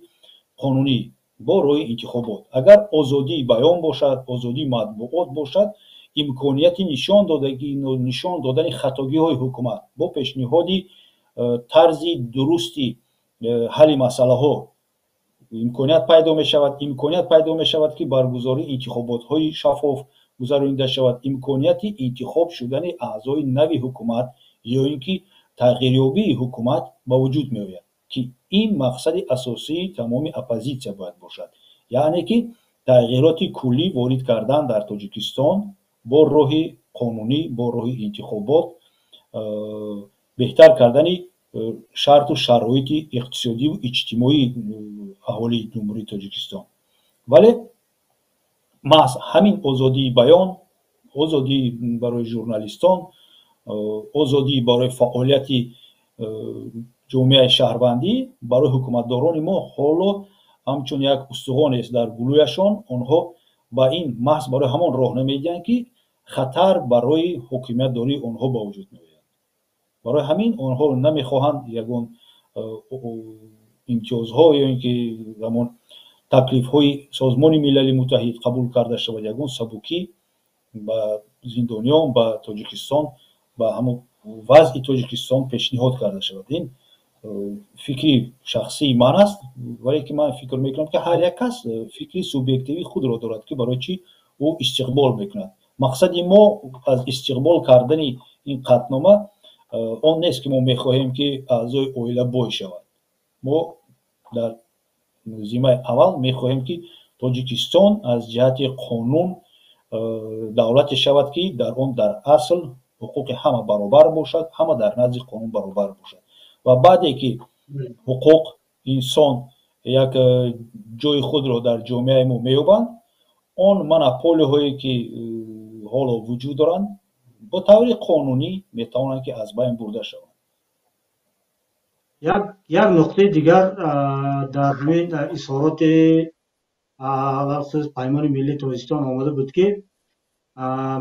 Speaker 2: қонунӣ, бо роҳи интихобот. Агар озодии баён бошад, озодии матбуот бошад, имконияти нишон додани хатогиҳои ҳукумат бо пешниҳоди тарзи дурусти ҳалли масъалаҳо имконият пайдо мешавад. Имконият пайдо мешавад, ки баргузории интихоботҳои шаффоф гузаронида шавад, имконияти интихоб шудани аъзои нави ҳукумат ё ин ки тағйирёбии ҳукумат ба вуҷуд меояд, ки ин мақсади асосии тамоми оппозитсия бояд бошад, яъне ки тағйироти куллӣ ворид кардан дар Тоҷикистон бо роҳи қонунӣ, бо роҳи интихобот, беҳтар кардани шарту шароити иқтисодиву иҷтимоии аҳолии Ҷумҳурии Тоҷикистон. Вале маҳз ҳамин озодии баён, озодӣ барои журналистон, озодӣ барои фаъолияти ҷомеаи шаҳрвандӣ барои ҳукуматдорони мо ҳоло ҳамчун як устухонест дар гулӯяшон. Онҳо ба ин маҳз барои ҳамон роҳ намедиҳанд, ки хатар барои ҳокимиятдории онҳо ба вуҷуд меояд. Барои ҳамин онҳо намехоҳанд ягон имтиёзҳо ё ин ки ҳамон таклифҳои Созмони Милали Муттаҳид қабул карда шавад, ягон сабукӣ ба зиндониён, ба Тоҷикистон. Ба ҳамон вазъи Тоҷикистон пешниҳод карда шавад. Ин фикри шахсии ман аст, вале ки ман фикр мекунам, ки ҳар як кас фикри субъективии худро дорад, ки барои чӣ ӯ истиқбол мекунад. Мақсади мо аз истиқбол кардани ин қатънома он нест, ки мо мехоҳем, ки аъзои оила бой шавад. Мо дар зиммаи аввал мехоҳем, ки Тоҷикистон аз ҷиҳати қонун давлате шавад, ки дар он дар асл ҳуқуқи ҳама баробар бошад, ҳама дар назди қонун баробар бошад. Ва баъде ки ҳуқуқ инсон як ҷои худро дар ҷомеаи мо меёбанд, он монополияҳое, ки ҳоло вуҷуд доранд, бо таври қонунӣ метавонанд, ки аз байн бурда шаванд.
Speaker 1: Як нуқтаи дигар дар ҳамин изҳороти алалхусус Паймони миллии Тоҷикистон омада буд, ки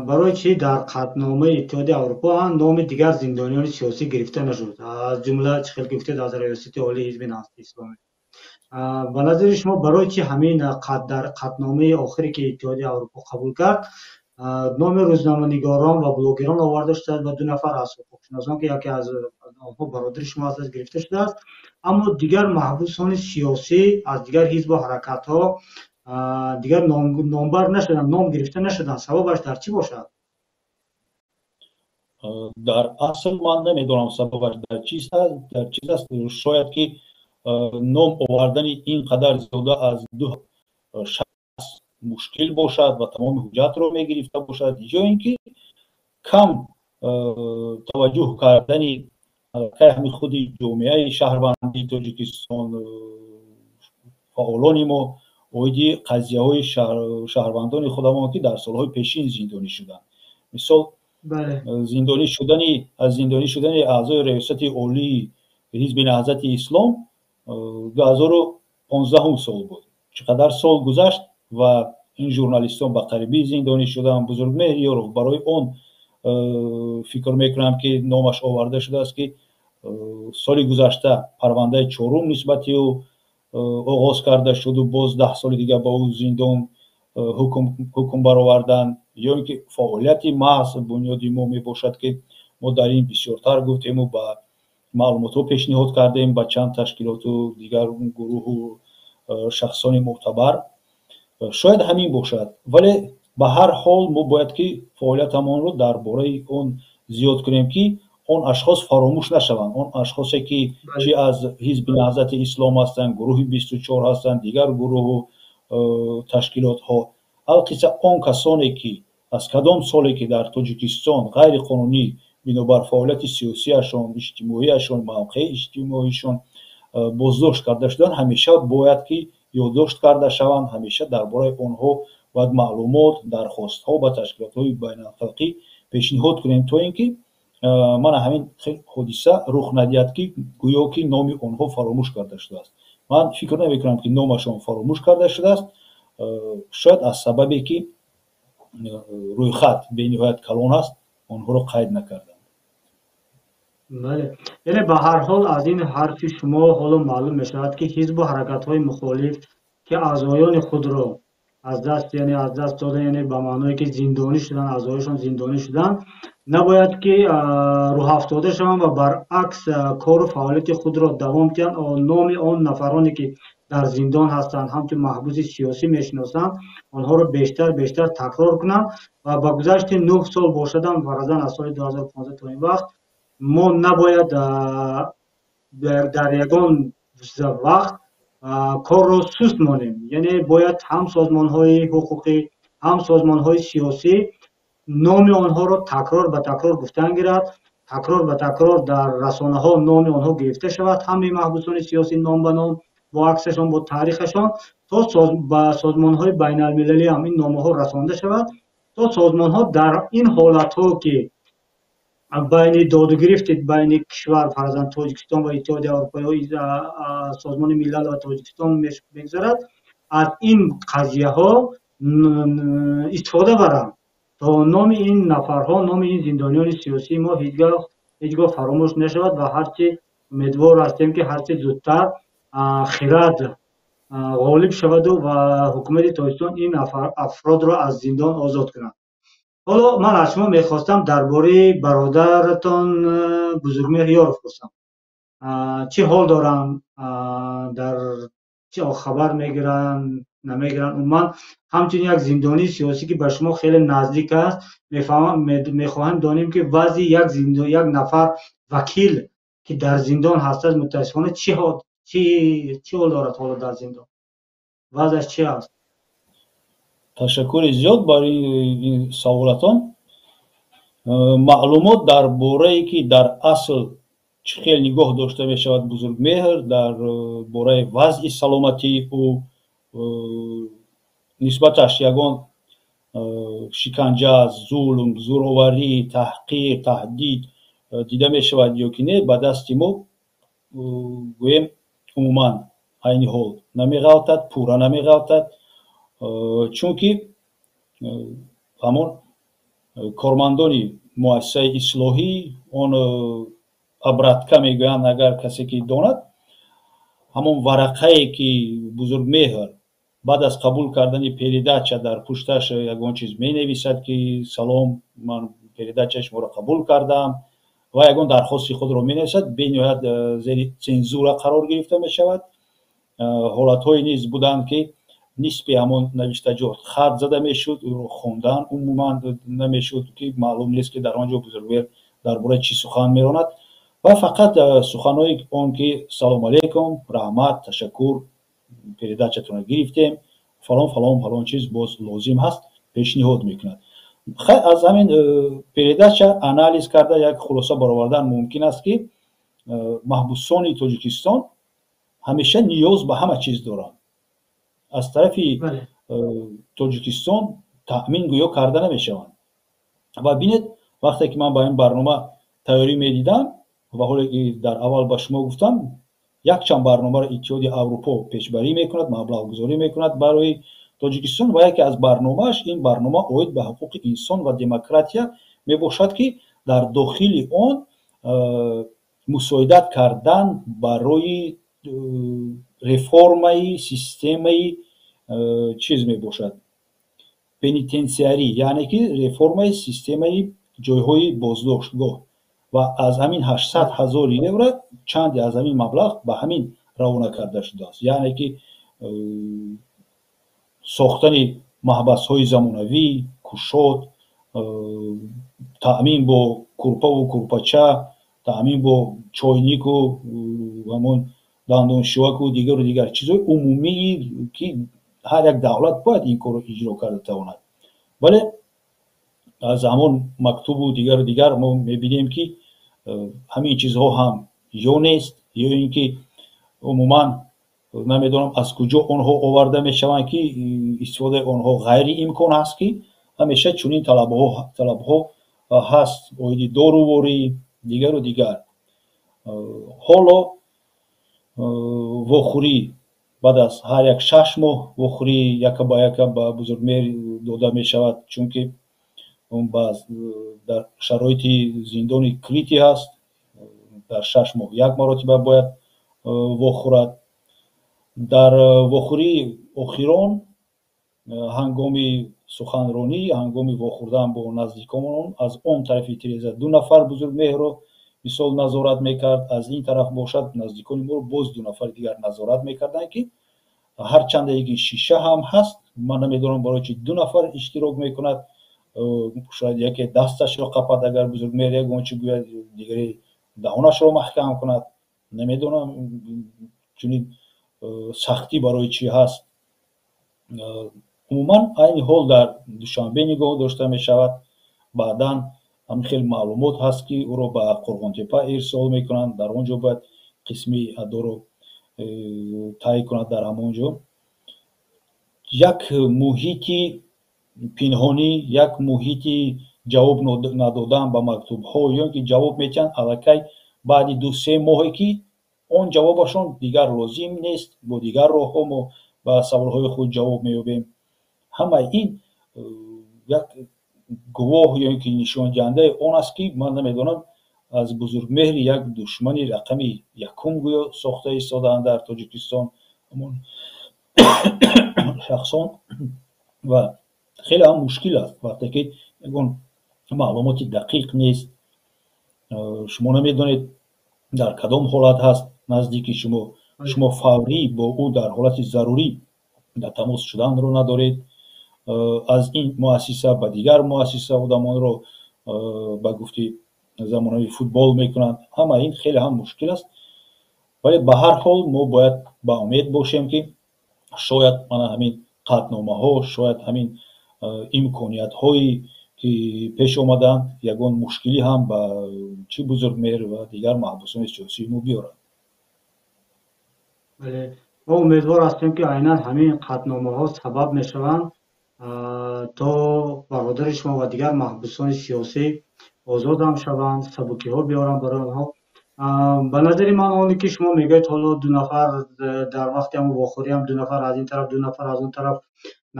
Speaker 1: барои чӣ дар қатъномаи Иттиҳоди Аврупо номи дигар зиндониёни сиёсӣ гирифта нашуд, аз ҷумла, чӣ хел гуфтед, аз Раёсати Олии Ҳизби Наҳзати Исломӣ. Ба назари шумо, барои чӣ ҳамин дар қатъномаи охире, ки Иттиҳоди Аврупо қабул кард, номи рӯзноманигорон ва блогерон оварда шудааст ва ду нафар аз ҳуқуқшиносон, ки яке аз онҳо бародари шумо аст, гирифта шудааст, аммо дигар маҳбусони сиёсӣ аз дигар ҳизбу ҳаракатҳо дигар номбар нашуданд, ном гирифта нашуданд? Сабабаш дар чӣ бошад?
Speaker 2: Дар асл ман намедонам, сабабаш дар чиз аст. Шояд ки ном овардани ин қадар зиёда аз ду шахс мушкил бошад ва тамоми ҳуҷҷатро мегирифта бошад, ё ин ки кам таваҷҷӯҳ кардани ҳами худи ҷомеаи шаҳрвандии Тоҷикистон, фаъолони мо оиди қазияҳои шаҳрвандони худамон, ки дар солҳои пешин зиндонӣ шуданд. Мисол, зиндонӣ шудани аз зиндонӣ шудани аъзои Раёсати Олии Ҳизби Наҳзати Ислом 2015-ум сол буд. Чӣ қадар сол гузашт ва ин журналистон ба қарибӣ зиндонӣ шуданд. Бузургмеҳр Ёров барои он фикр мекунам, ки номаш оварда шудааст, ки соли гузашта парвандаи чорум нисбати ӯ оғоз карда шуду боз 10 соли дигар ба ӯ зиндон ҳукм бароварданд. Ё ин ки фаъолияти маҳз бунёди мо мебошад, ки мо дар ин бисёртар гуфтему ба маълумотҳо пешниҳод кардем ба чанд ташкилоту дигар гурӯҳу шахсони мӯътабар. Шояд ҳамин бошад, вале ба ҳар ҳол мо бояд, ки фаъолиятамонро дар бораи он зиёд кунем, ки он ашхос фаромӯш нашаванд. Он ашхосе, ки чӣ аз Ҳизби Наҳзати Ислом ҳастанд, гурӯҳи 24 ҳастанд, дигар гурӯҳу ташкилотҳо, алқисса, он касоне, ки аз кадом соле, ки дар Тоҷикистон ғайриқонунӣ бинобар фаъолияти сиёсиашон, иҷтимоияшон, мавқеи иҷтимоишон боздошт карда шуданд, ҳамеша бояд, ки ёддошт карда шаванд. Ҳамеша дар бораи онҳо бояд маълумот, дархостҳо ба ташкилотҳои байналхалқӣ пешниҳод кунем, то ин ки мана ҳамин ҳодиса рух надиҳад, ки гӯё ки номи онҳо фаромӯш карда шудааст. Ман фикр намекунам, ки номашон фаромӯш карда шудааст. Шояд аз сабабе, ки рӯйхат бениҳоят калон аст, онҳоро қайд накарданд.
Speaker 1: Бале, яъне ба ҳар ҳол аз ин ҳарфи шумо ҳоло маълум мешавад, ки ҳизбу ҳаракатҳои мухолиф, ки аъзоёни худро аз даст, яъне аз даст додан, яъне ба маъное, ки зиндонӣ шуданд, аъзоёшон зиндонӣ шуданд, набояд, ки рӯҳафтода шаванд ва баръакс кору фаъолияти худро давом диҳанд. Номи он нафароне, ки дар зиндон ҳастанд, ҳамчун маҳбуси сиёсӣ мешиносанд, онҳоро бештар бештар такрор кунанд. Ва ба гузашти 9 сол бошадам, фаразан аз соли 2015 то ин вақт, мо набояд дар ягон вақт корро суст монем. Яъне бояд ҳам созмонҳои ҳуқуқӣ, ҳам созмонҳои сиёсӣ номи онҳоро такрор ба такрор гуфтан гирад, такрор ба такрор дар расонаҳо номи онҳо гирифта шавад, ҳамаи маҳбусони сиёсӣ ном ба ном, бо аксашон, бо таърихашон, то ба созмонҳои байналмилалӣ ҳам ин номаҳо расонда шавад, то созмонҳо дар ин ҳолатҳо, ки байни додугирифти байни кишвар, фарзан Тоҷикистон ва Иттиҳоди Аврупо ё Созмони Миллал ва Тоҷикистон мегузарад, аз ин қазияҳо истифода баранд, то номи ин нафарҳо, номи ин зиндониёни сиёсии мо ҳеҷ гоҳ фаромӯш нашавад. Ва ҳарчи умедвор ҳастем, ки ҳарчи зудтар хирад ғолиб шаваду ва ҳукумати Тоҷикистон ин афродро аз зиндон озод кунад. Ҳоло ман аз шумо мехостам дар бораи бародаратон Бузургмеҳр Ёров пурсам. Чӣ ҳол доранд, дар чӣ хабар мегиранд, намегиранд? Умуман ҳамчун як зиндонии сиёсӣ, ки ба шумо хеле наздик аст, мехоҳем донем, ки вазъи як нафар вакил, ки дар зиндон ҳастад, мутаассифона, чӣ ҳол дорад ҳоло дар зиндон, вазъаш чӣ аст?
Speaker 2: Ташаккури зиёд барои ин саволатон. Маълумот дар борае, ки дар асл чӣ хел нигоҳ дошта мешавад Бузургмеҳр, дар бораи вазъи саломатии ӯ, нисбаташ ягон шиканҷа, зулм, зӯроварӣ, таҳқир, таҳдид дида мешавад ё ки не, ба дасти мо, гӯем, умуман айни ҳол намеғалтад, пурра намеғалтад, чунки ҳамон кормандони муассисаи ислоҳӣ, он обратка мегӯянд, агар касе ки донад, ҳамон варақае, ки Бузургмеҳр баъд аз қабул кардани передача дар пушташ ягон чиз менависад, ки «Салом, ман передачаи шуморо қабул кардам», ва ягон дархости худро менависад, бениҳоят зери цензура қарор гирифта мешавад. Ҳолатҳое низ буданд, ки нисфи ҳамон навиштаҷот хат зада мешуд, ӯро хондан умуман намешуд, ки маълум нест, ки дар он ҷо Бузургмеҳр дар бораи чӣ сухан меронад, ва фақат суханҳои он ки «Салому алайкум, раҳмат, ташаккур, передачатонро гирифтем, фалон, фалон, фалон чиз боз лозим ҳаст», пешниҳод мекунад. Аз ҳамин передача анализ карда, як хулоса баровардан мумкин аст, ки маҳбусони Тоҷикистон ҳамеша ниёз ба ҳама чиз доранд, аз тарафи Тоҷикистон таъмин гӯё карда намешаванд. Ва бинед, вақте ки ман ба ин барнома тайёрӣ медидам ва ҳоле ки дар аввал ба шумо гуфтам, якчанд барномаро Иттиҳоди Аврупо пешбарӣ мекунад, маблағгузорӣ мекунад барои Тоҷикистон, ва яке аз барномааш ин барнома оид ба ҳуқуқи инсон ва демократия мебошад, ки дар дохили он мусоидат кардан барои реформаи системаи чиз мебошад, пенитенсиарӣ, яъне ки реформаи системаи ҷойҳои боздоштгоҳ. Ва аз ҳамин 800 000 евро чанде аз ҳамин маблағ ба ҳамин равона карда шудааст, яъне ки сохтани маҳбасҳои замонавӣ, кушод, таъмин бо курпаву курпача, таъмин бо чойнику ҳамон дандоншӯяку дигару дигар чизҳои умумии, ки ҳар як давлат бояд ин корро иҷро карда тавонад. Вале аз ҳамон мактубу дигару дигар мо мебинем, ки ҳамин чизҳо ҳам ё нест, ё ин ки умуман намедонам, аз куҷо онҳо оварда мешаванд, ки истифодаи онҳо ғайриимкон аст, ки ҳамеша чунин талабҳо ҳаст оиди доруворӣ, дигару дигар. Ҳоло вохӯрӣ баъд аз ҳар як 6 моҳ вохӯрӣ яка ба яка ба Бузургмеҳр дода мешавад, чунки дар шароити зиндони крытый ҳаст, дар 6 моҳ як маротиба бояд вохӯрад. Дар вохӯрии охирон, ҳангоми суханронӣ, ҳангоми вохӯрдан бо наздиконон, аз он тарафи тиреза ду нафар Бузургмеҳрро мисол назорат мекард, аз ин тараф бошад наздикони моро боз ду нафари дигар назорат мекарданд, ки ҳарчанде ки шиша ҳам ҳаст, ман намедонам, барои чи ду нафар иштирок мекунад. Шояд яке дасташро қапад, агар Бузургмеҳр ягон чи гӯяд, дигаре даҳонашро маҳкам кунад. Намедонам, чунин сахтӣ барои чӣ ҳаст. Умуман, айни ҳол дар Душанбе нигоҳ дошта мешавад. Баъдан ҳамин хел маълумот ҳаст, ки ӯро ба Қурғонтеппа ирсол мекунанд, дар он ҷо бояд қисми адоро тай кунад. Дар ҳамон ҷо як муҳити пинҳонӣ, як муҳити ҷавоб надодан ба мактубҳо, ё ин ки ҷавоб метиҳанд аллакай баъди 2-3 моҳе, ки он ҷавобашон дигар лозим нест, бо дигар роҳҳо мо ба саволҳои худ ҷавоб меёбем. Ҳамаи ин як гувоҳ ё ин ки нишондиҳандаи он аст, ки ман намедонам, аз Бузургмеҳри як душмани рақами якум гӯё сохта истодаанд дар Тоҷикистон ҳамон шахсон. Ва хеле ҳам мушкил аст, вақте ки Ягон маълумоти дақиқ нест, шумо намедонед, дар кадом ҳолат ҳаст наздики шумо. Шумо фаврӣ бо ӯ дар ҳолати зарурӣ дар тамос шуданро надоред. Аз ин муассиса ба дигар муассиса одамонро, ба гуфти замонавӣ, футбол мекунанд. Ҳама ин хеле ҳам мушкил аст, вале ба ҳар ҳол мо бояд ба умед бошем, ки шояд мана ҳамин қатъномаҳо, шояд ҳамин имкониятҳое, ки пеш омаданд, ягон мушкилӣ ҳам ба чӣ Бузургмеҳр ва дигар маҳбусони сиёсии мо биёранд.
Speaker 1: Бале, мо умедвор ҳастем, ки айнан ҳамин қатъномаҳо сабаб мешаванд, то бародари шумо ва дигар маҳбусони сиёсӣ озод ҳам шаванд, сабукиҳо биёранд барои онҳо. Ба назари ман, оне ки шумо мегӯед, ҳоло ду нафар дар вақти ҳамон вохӯриам ду нафар аз ин тараф, ду нафар аз он тараф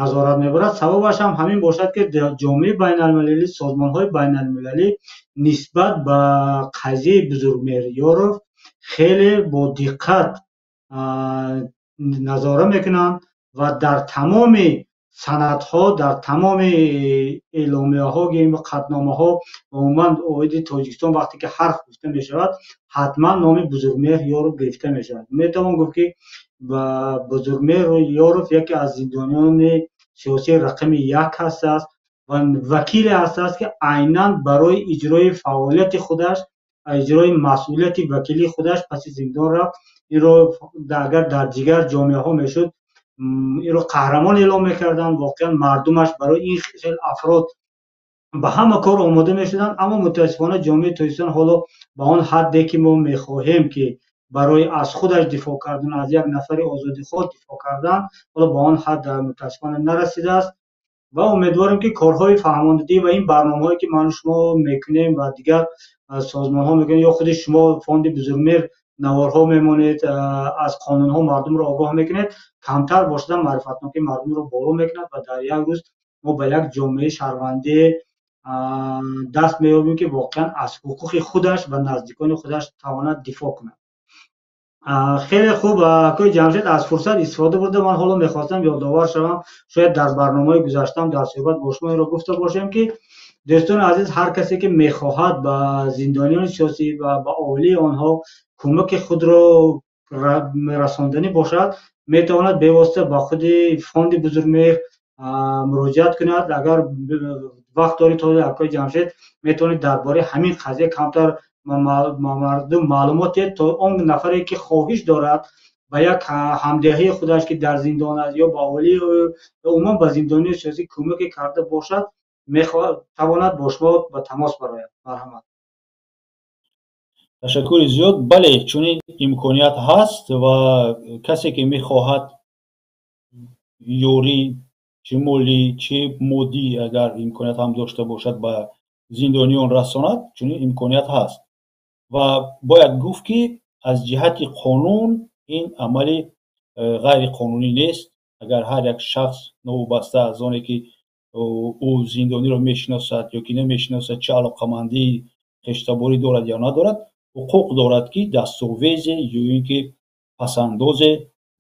Speaker 1: назорат мебарад, сабабаш ҳам ҳамин бошад, ки ҷомеаи байналмилалӣ, созмонҳои байналмилалӣ нисбат ба қазияи Бузургмеҳр Ёров хеле бо диққат назора мекунанд ва дар тамоми санадҳо, дар тамоми эъломияҳо, қатъномаҳо, умуман оиди Тоҷикистон вақте ки ҳарф гуфта мешавад, ҳатман номи Бузургмеҳр Ёров гирифта мешавад. Метавон гуфт, ки Бузургмеҳр Ёров яке аз зиндониёни сиёсии рақами як ҳастааст ва вакиле ҳастааст, ки айнан барои иҷрои фаъолияти худаш, иҷрои масъулияти вакилии худаш паси зиндон рафт. Инро агар дар дигар ҷомеаҳо мешуд, инро қаҳрамон эълом мекарданд. Воқеан мардумаш барои ин хел афрод ба ҳама кор омода мешуданд, аммо мутаассифона ҷомеаи Тоҷикистон ҳоло ба он ҳадде, ки мо мехоҳем, ки барои аз худаш дифоъ кардан, аз як нафари озодихоҳ дифоъ кардан, ҳоло ба он ҳад мутаассифона нарасидааст. Ва умедворем, ки корҳои фаҳмондадӣ ва ин барномаҳое, ки ману шумо мекунем ва дигар созмонҳо мекунем, ё худи шумо, фонди Бузургмеҳр, наворҳо мемонед, аз қонунҳо мардумро огоҳ мекунед, камтар бошада маърифатнокии мардумро боло мекунад ва дар як рӯз мо ба як ҷомеаи шаҳрвандӣ даст меёбем, ки воқеан аз ҳуқуқи худаш ва наздикони худаш тавонад дифоъ кунад. Хеле хуб, акои Ҷамшед, аз фурсат истифода бурда, ман ҳоло мехостам ёдовар шавам, шояд дар барномаи гузаштаам дар суҳбат бо шумо инро гуфта бошем, ки дӯстони азиз, ҳар касе ки мехоҳад ба зиндониёни сиёсӣ ва ба оилаи онҳо кӯмаки худро расонданӣ бошад, метавонад бевосита ба худи фонди Бузургмеҳр муроҷиат кунад. Агар вақт доред, то акои Ҷамшед, метавонед дар бораи ҳамин қазия камтар мардум маълумот диҳед, то он нафаре, ки хоҳиш дорад ба як ҳамдеҳаи худаш, ки дар зиндон аст, ё ба оилаи ӯ, умуман ба зиндонии сиёсӣ кӯмаке карда бошад, тавонад бо шумо ба тамос барояд. Марҳамат.
Speaker 2: Ташаккури зиёд. Бале, чунин имконият ҳаст ва касе, ки мехоҳад ёрӣ, чӣ молӣ, чӣ моддӣ, агар имконият ҳам дошта бошад, ба зиндониён расонад, чунин имконият ҳаст. Ва бояд гуфт, ки аз ҷиҳати қонун ин амали ғайриқонунӣ нест. Агар ҳар як шахс, новобаста аз оне ки ӯ зиндониро мешиносад ё ки намешиносад, чӣ алоқамандии хештаборӣ дорад ё надорад, ҳуқуқ дорад, ки дастовезе ё ин ки пасандозе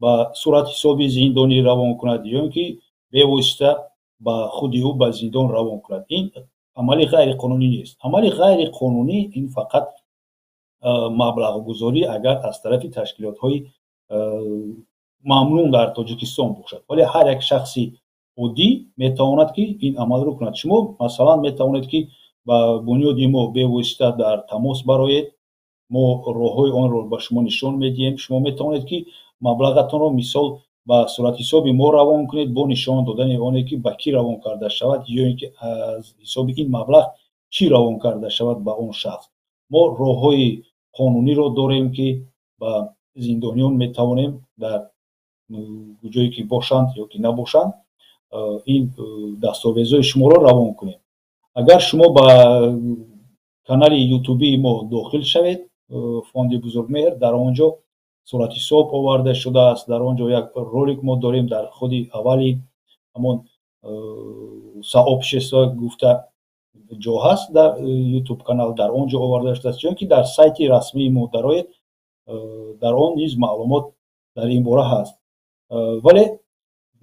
Speaker 2: ба суратҳисоби зиндонӣ равон кунад ё ин ки бевосита ба худи ӯ ба зиндон равон кунад. Ин амали ғайриқонунӣ нест. Амали ғайриқонунӣ ин фақат маблағгузорӣ агар аз тарафи ташкилотҳои мамнӯъ дар Тоҷикистон бошад, вале ҳар як шахси оддӣ метавонад, ки ин амалро кунад. Шумо, масалан, метавонед, ки ба бунёди мо бевосита дар тамос бароед, мо роҳҳои онро ба шумо нишон медиҳем. Шумо метавонед, ки маблағатонро, мисол, ба суратҳисоби мо равон кунед бо нишон додани оне, ки ба кӣ равон карда шавад ё ин ки аз ҳисоби ин маблағ чӣ равон карда шавад ба он шахс. Мо роҳҳои қонуниро дорем, ки ба зиндониён метавонем дар ҷое ки бошанд ё ки набошанд, ин дастовезҳои шуморо равон кунем. Агар шумо ба канали ютубии мо дохил шавед, фонди Бузургмеҳр, дар он ҷо суратҳисоб оварда шудааст, дар он ҷо як ролик мо дорем, дар худи аввали ҳамон сообщество гуфта ҷо ҳаст дар ютуб канал, дар он ҷо оварда шудааст, чунки дар сайти расмии мо дароед, дар он низ маълумот дар ин бора ҳаст. Вале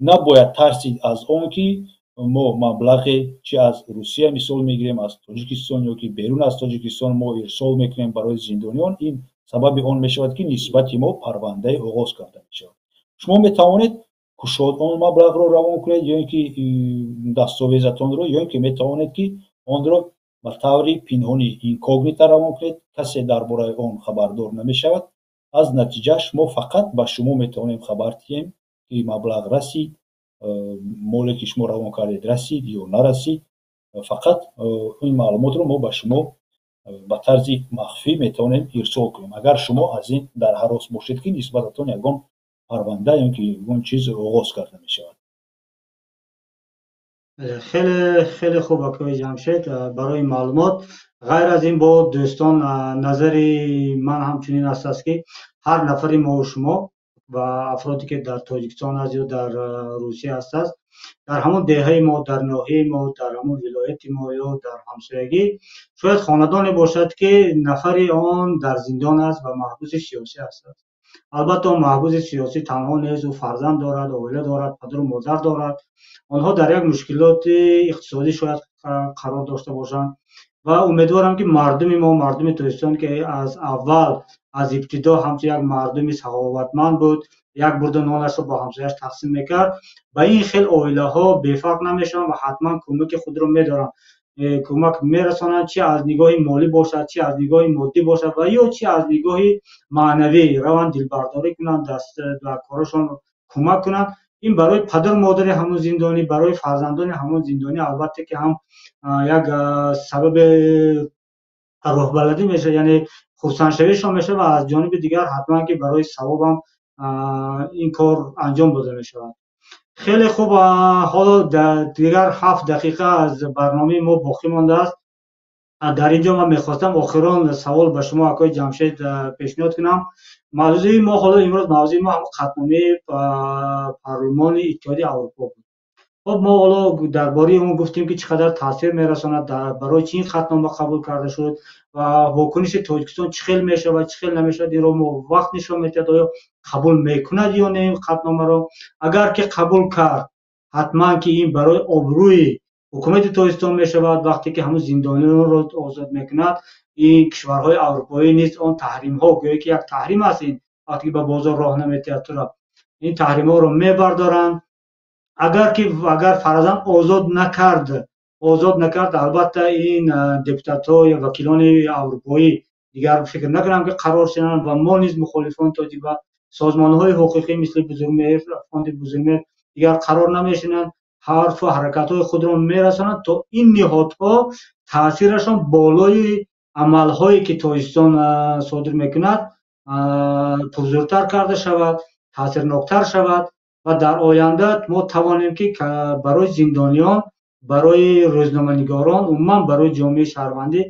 Speaker 2: набояд тарсид аз он, ки Мо маблағе чи аз Русия мисол мегирем, аз Тоҷикистон ё ки берун аз Тоҷикистон мо ирсол мекунем барои зиндониён, ин сабаби он мешавад, ки нисбати мо парвандае оғоз карда мешавад. Шумо метавонед кушод он маблағро равон кунед ё ин ки дастовезатонро, ё ин ки метавонед, ки онро ба таври пинҳонӣ, инкогнито равон кунед. Касе дар бораи он хабардор намешавад. Аз натиҷааш мо фақат ба шумо метавонем хабар диҳем, ки маблағ расид, моле ки шумо равон кардед, расид ё нарасид. Фақат ин маълумотро мо ба шумо ба тарзи махфӣ метавонем ирсол кунем, агар шумо аз ин дар ҳарос бошед, ки нисбататон ягон парванда ё ки ягон чиз оғоз карда мешавад.
Speaker 1: Хеле хеле хуб, акои Ҷамшед, барои маълумот. Ғайр аз ин, бо дӯстон, назари ман ҳамчунин аст, ки ҳар нафари мову шумо ва афроде ки дар Тоҷикистон аст ё дар Русия ҳастааст, дар ҳамон деҳаи мо, дар ноҳияи мо, дар ҳамон вилояти мо ё дар ҳамсоягӣ шояд хонадоне бошад, ки нафари он дар зиндон аст ва маҳбуси сиёсӣ аст. Албатта, он маҳбуси сиёсӣ танҳо нест, ӯ фарзанд дорад, оила дорад, падару модар дорад. Онҳо дар як мушкилоти иқтисодӣ шояд қарор дошта бошанд ва умедворам, ки мардуми мо, мардуми Тоҷикистон, ки аз аввал, аз ибтидо ҳамчун як мардуми саховатманд буд, як бурда нонашро бо ҳамсояш тақсим мекард, ба ин хел оилаҳо бефарқ намешаванд ва ҳатман кӯмаки худро медоранд, кӯмак мерасонанд, чи аз нигоҳи молӣ бошад, чи аз нигоҳи моддӣ бошад ва ё чи аз нигоҳи маънавӣ раванд, дилбардорӣ кунанд, даст ба корашон кӯмак кунанд. Ин барои падару модари ҳамон зиндонӣ, барои фарзандони ҳамон зиндонӣ албатта ки ҳам як сабаби рӯҳбаладӣ мешавад, яъне хурсандшавишон мешавад ва аз ҷониби дигар ҳатман ки барои савобам ин кор анҷом дода мешавад. Хеле хуб. Ҳоло дигар 7 дақиқа аз барномаи мо боқӣ мондааст. Дар ин ҷо ман мехостам охирон савол ба шумо, акои Ҷамшед, пешниҳод кунам. Мавзӯи мо ҳоло имрӯз, мавзӯи мо ҳамон қатъномаи парлумони Иттиҳоди Аврупо буд. Хоб, мо ҳоло дар бораи он гуфтем, ки чӣ қадар таъсир мерасонад, барои чӣ ин қатънома қабул карда шуд ва вокуниши Тоҷикистон чӣ хел мешавад, чӣ хел намешавад, инро мо вақт нишон медиҳад, оё қабул мекунад ё не ин қатъномаро. Агар ки қабул кард, ҳатман ки ин барои обрӯи ҳукумати Тоҷикистон мешавад. Вақте ки ҳамун зиндониёнро озод мекунад, ин кишварҳои аврупоӣ низ он таҳримҳо, гӯё ки як таҳрим аст ин, вақте ки ба бозор роҳ наметиҳад тура, ин таҳримҳоро мебардоранд. Агар ки, агар фарзан озод накард, албатта ин депутатҳо ё вакилони аврупоӣ дигар фикр накунам, ки қарор шинанд ва мо низ, мухолифони тоҷик ва созмонҳои ҳуқуқӣ мисли Бузургмеҳр, фонди Бузургмеҳр, дигар қарор намешинанд, ҳарфу ҳаракатҳои худро мерасонанд, то ин ниҳодҳо таъсирашон болои амалҳое ки Тоҷикистон содир мекунад, пурзӯртар карда шавад, таъсирноктар шавад ва дар оянда мо тавонем, ки барои зиндониён, барои рӯзноманигорон, умуман барои ҷомеаи шаҳрвандӣ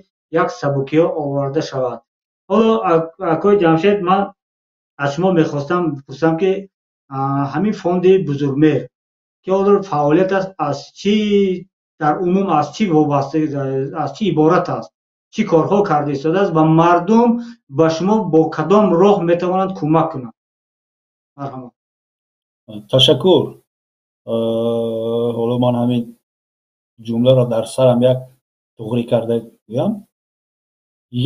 Speaker 1: як сабукиҳо оварда шавад. Ҳоло, акои Ҷамшед, ман аз шумо мехостам бипурсам, ки ҳамин фонди Бузургмеҳр, ки ҳоло фаъолият аст, аз чӣ, дар умум аз чӣ вобаста, аз чӣ иборат аст, чӣ корҳо карда истодааст ва мардум ба шумо бо кадом роҳ метавонанд кӯмак кунанд? Марҳамат.
Speaker 2: Ташаккур. Ҳоло ман ҳамин ҷумларо дар сарам як туғрӣ карда гӯям.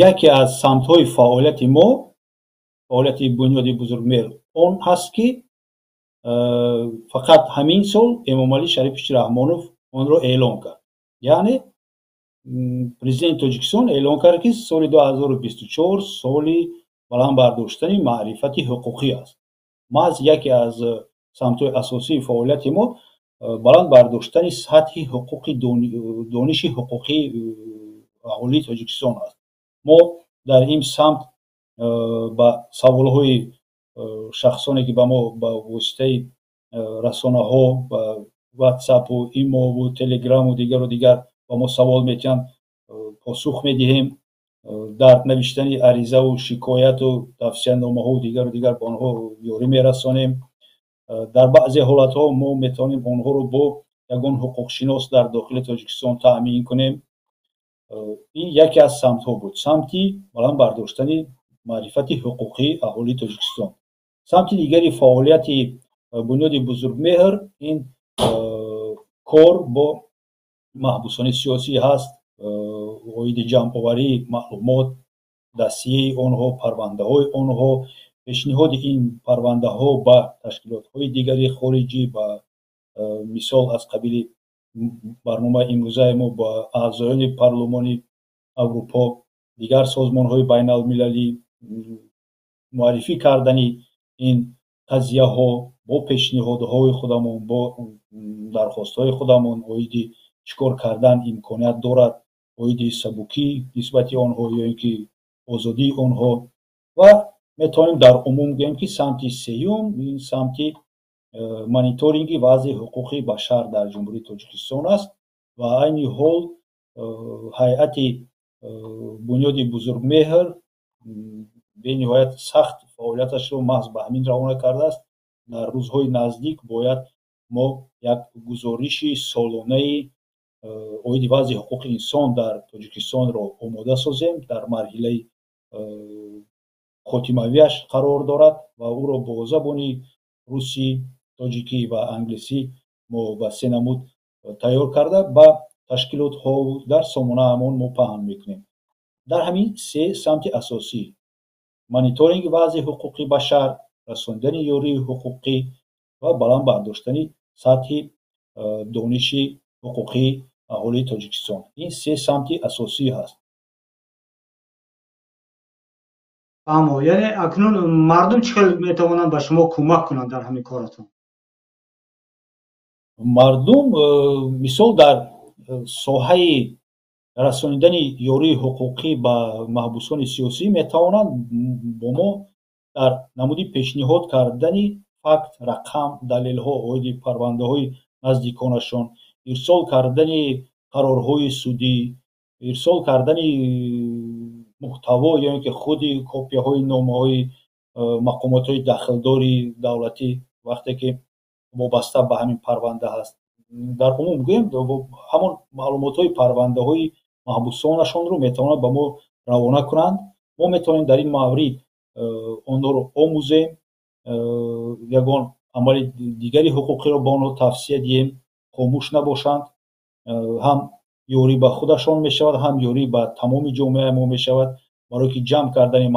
Speaker 2: Яке аз самтҳои фаъолияти мо, фаъолияти бунёди Бузургмеҳр, он ҳаст, ки фақат ҳамин сол Эмомалӣ Шарифович Раҳмонов онро эълон кард, яъне президенти Тоҷикистон эълон кард, ки соли 2024 соли баланд бардоштани маърифати ҳуқуқӣ аст. Маҳз яке аз самтҳои асосии фаъолияти мо баланд бардоштани сатҳи ҳуқуқи, дониши ҳуқуқии аҳолии Тоҷикистон аст. Мо дар ин самт ба саволҳои шахсоне, ки ба мо ба воситаи расонаҳо, ба Ватсапу, Имову, Телеграму дигару дигар ба мо савол метиҳанд, посух медиҳем. Дар навиштани аризаву шикояту тавсияномаҳову дигару дигар ба онҳо ёрӣ мерасонем. Дар баъзе ҳолатҳо мо метавонем онҳоро бо ягон ҳуқуқшинос дар дохили Тоҷикистон таъмин кунем. Ин яке аз самтҳо буд, самти баланд бардоштани маърифати ҳуқуқии аҳолии Тоҷикистон. Самти дигари фаъолияти бунёди Бузургмеҳр ин Кор бо маҳбусони сиёсӣ ҳаст, оиди ҷамъоварии маълумот, дастияи онҳо, парвандаҳои онҳо, пешниҳоди ин парвандаҳо ба ташкилотҳои дигари хориҷӣ, ба мисол аз қабили барномаи имрӯзаи мо ба аъзоёни Парлумони Аврупо, дигар созмонҳои байналмилалӣ муаррифӣ кардани ин қазияҳо бо пешниҳодҳои худамон, бо дархостҳои худамон оиди чӣ кор кардан имконият дорад, оиди сабукӣ нисбати онҳо ё ин ки озодии онҳо. Ва метавонем дар умум гӯем, ки самти сеюм ин самти мониторинги вазъи ҳуқуқи башар дар Ҷумҳурии Тоҷикистон аст ва айни ҳол ҳайати Бунёди Бузургмеҳр бениҳоят сахт фаъолияташро маҳз ба ҳамин равона кардааст. Дар рӯзҳои наздик бояд мо як гузориши солонаи оиди вазъи ҳуқуқи инсон дар Тоҷикистонро омода созем. Дар марҳилаи хотимавиаш қарор дорад ва ӯро бо забони русӣ, тоҷикӣ ва англисӣ мо ба се намуд тайёр карда, ба ташкилотҳо дар сомонаамон мо паҳн мекунем. Дар ҳамин се самти асосӣ: мониторинги вазъи ҳуқуқи башар, расондани ёрии ҳуқуқӣ ва баланд бардоштани сатҳи дониши ҳуқуқии аҳолии Тоҷикистон. Ин се самти асосӣ ҳаст.
Speaker 1: Фаҳмо, яъне акнун мардум чӣ хел метавонанд ба шумо кӯмак кунанд дар ҳамин коратон?
Speaker 2: Мардум, мисол, дар соҳаи расонидани ёрии ҳуқуқӣ ба маҳбусони сиёсӣ метавонанд бо мо дар намуди пешниҳод кардани факт, рақам, далелҳо оиди парвандаҳои наздиконашон, ирсол кардани қарорҳои судӣ, ирсол кардани муҳтаво ё ин ки худи копияҳои номаҳои мақомотҳои дахлдори давлатӣ, вақте ки вобаста ба ҳамин парванда ҳаст. Дар умум гӯем, ҳамон маълумотҳои парвандаҳои маҳбусонашонро метавонанд ба мо равона кунанд. Мо метавонем дар ин маврид онҳоро омӯзем, ягон амали дигари ҳуқуқиро ба онҳо тавсия диҳем, хомӯш набошанд. Ҳам ёрӣ ба худашон мешавад, ҳам ёрӣ ба тамоми ҷомеаи мо мешавад, барои ки ҷамъ кардани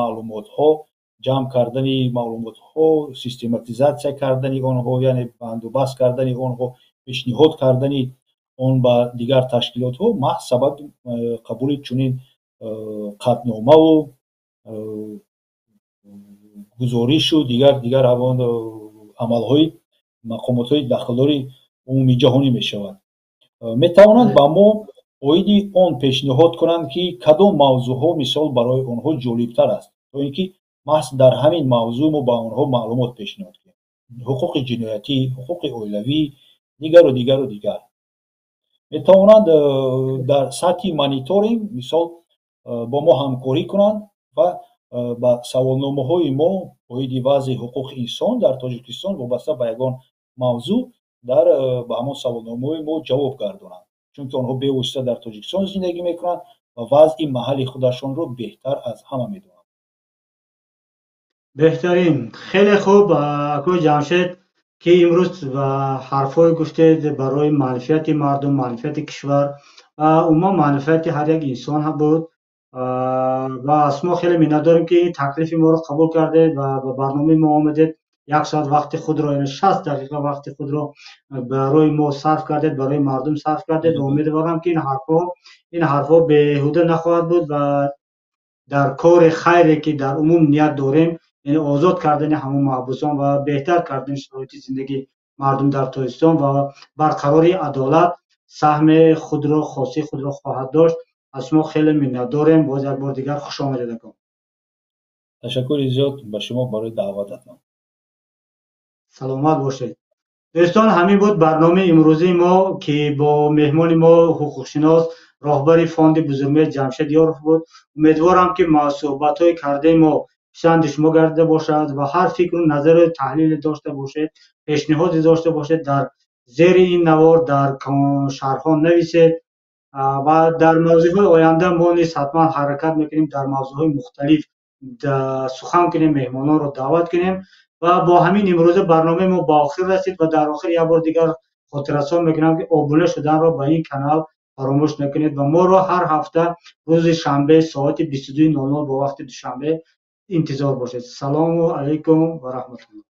Speaker 2: маълумотҳо, систематизатсия кардани онҳо, яъне бандубаст кардани онҳо, пешниҳод кардани он ба дигар ташкилотҳо маҳз сабаби қабули чунин қатъномаву гузоришу дигар ҳамон амалҳои мақомотҳои дахлдори умумиҷаҳонӣ мешавад. Метавонанд ба мо оиди он пешниҳод кунанд, ки кадом мавзӯъҳо, мисол, барои онҳо ҷолибтар аст, то ин ки маҳз дар ҳамин мавзӯъ мо ба онҳо маълумот пешниҳод кунем: ҳуқуқи ҷиноятӣ, ҳуқуқи оилавӣ, дигару дигару дигар. Метавонанд дар сатҳи мониторинг, мисол, бо мо ҳамкорӣ кунанд ва ба саволномаҳои мо оиди вазъи ҳуқуқи инсон дар Тоҷикистон вобаста ба ягон мавзӯъ дар ба ҳамон саволномаҳои мо ҷавоб гардонанд, чунки онҳо бевосита дар Тоҷикистон зиндагӣ мекунанд ва вазъи маҳалли худашонро беҳтар аз ҳама медонанд.
Speaker 1: Беҳтарин, хеле хуб, акои Ҷамшед, ки имрӯз ҳарфҳое гуфтед барои манфиати мардум, манфиати кишвар ва умуман манфиати ҳар як инсон буд. Ва аз шумо хеле миннатдорем, ки таклифи моро қабул кардед ва ба барномаи мо омадед, як соат вақти худро, яъне 60 дақиқа вақти худро барои мо сарф кардед, барои мардум сарф кардед ва умедворам, ки ин ҳарфҳо беҳуда нахоҳад буд ва дар кори хайре, ки дар умум ният дорем, яъне озод кардани ҳамон маҳбусон ва беҳтар кардани шароити зиндагии мардум дар Тоҷикистон ва барқарории адолат, саҳми худро, хоси худро хоҳад дошт. Аз шумо хеле миннатдорем. Боз як бор дигар хуш омадед, ако.
Speaker 2: Ташаккури зиёд ба шумо барои даъвататон.
Speaker 1: Саломат бошед. Дӯстон, ҳамин буд барномаи имрӯзии мо, ки бо меҳмони мо ҳуқуқшинос, роҳбари фонди Бузургмеҳр Ҷамшед Ёров буд. Умедворам, ки суҳбатҳои кардаи мо писанди шумо гардида бошад ва ҳар фикру назару таҳлиле дошта бошед, пешниҳоде дошта бошед, дар зери ин навор дар шарҳҳо нависед. Ва дар мавзӯъҳои оянда мо низ ҳатман ҳаракат мекунем, дар мавзӯъҳои мухталиф сухан кунем, меҳмононро даъват кунем. Ва бо ҳамин имрӯза барномаи мо ба охир расид ва дар охир як бор дигар Хотиррасон мекунам, ки обуна шуданро ба ин канал фаромӯш накунед ва моро ҳар ҳафта рӯзи шанбе соати 22:00 бо вақти Душанбе интизор бошед. Салому алайкум ва раҳматуллоҳ.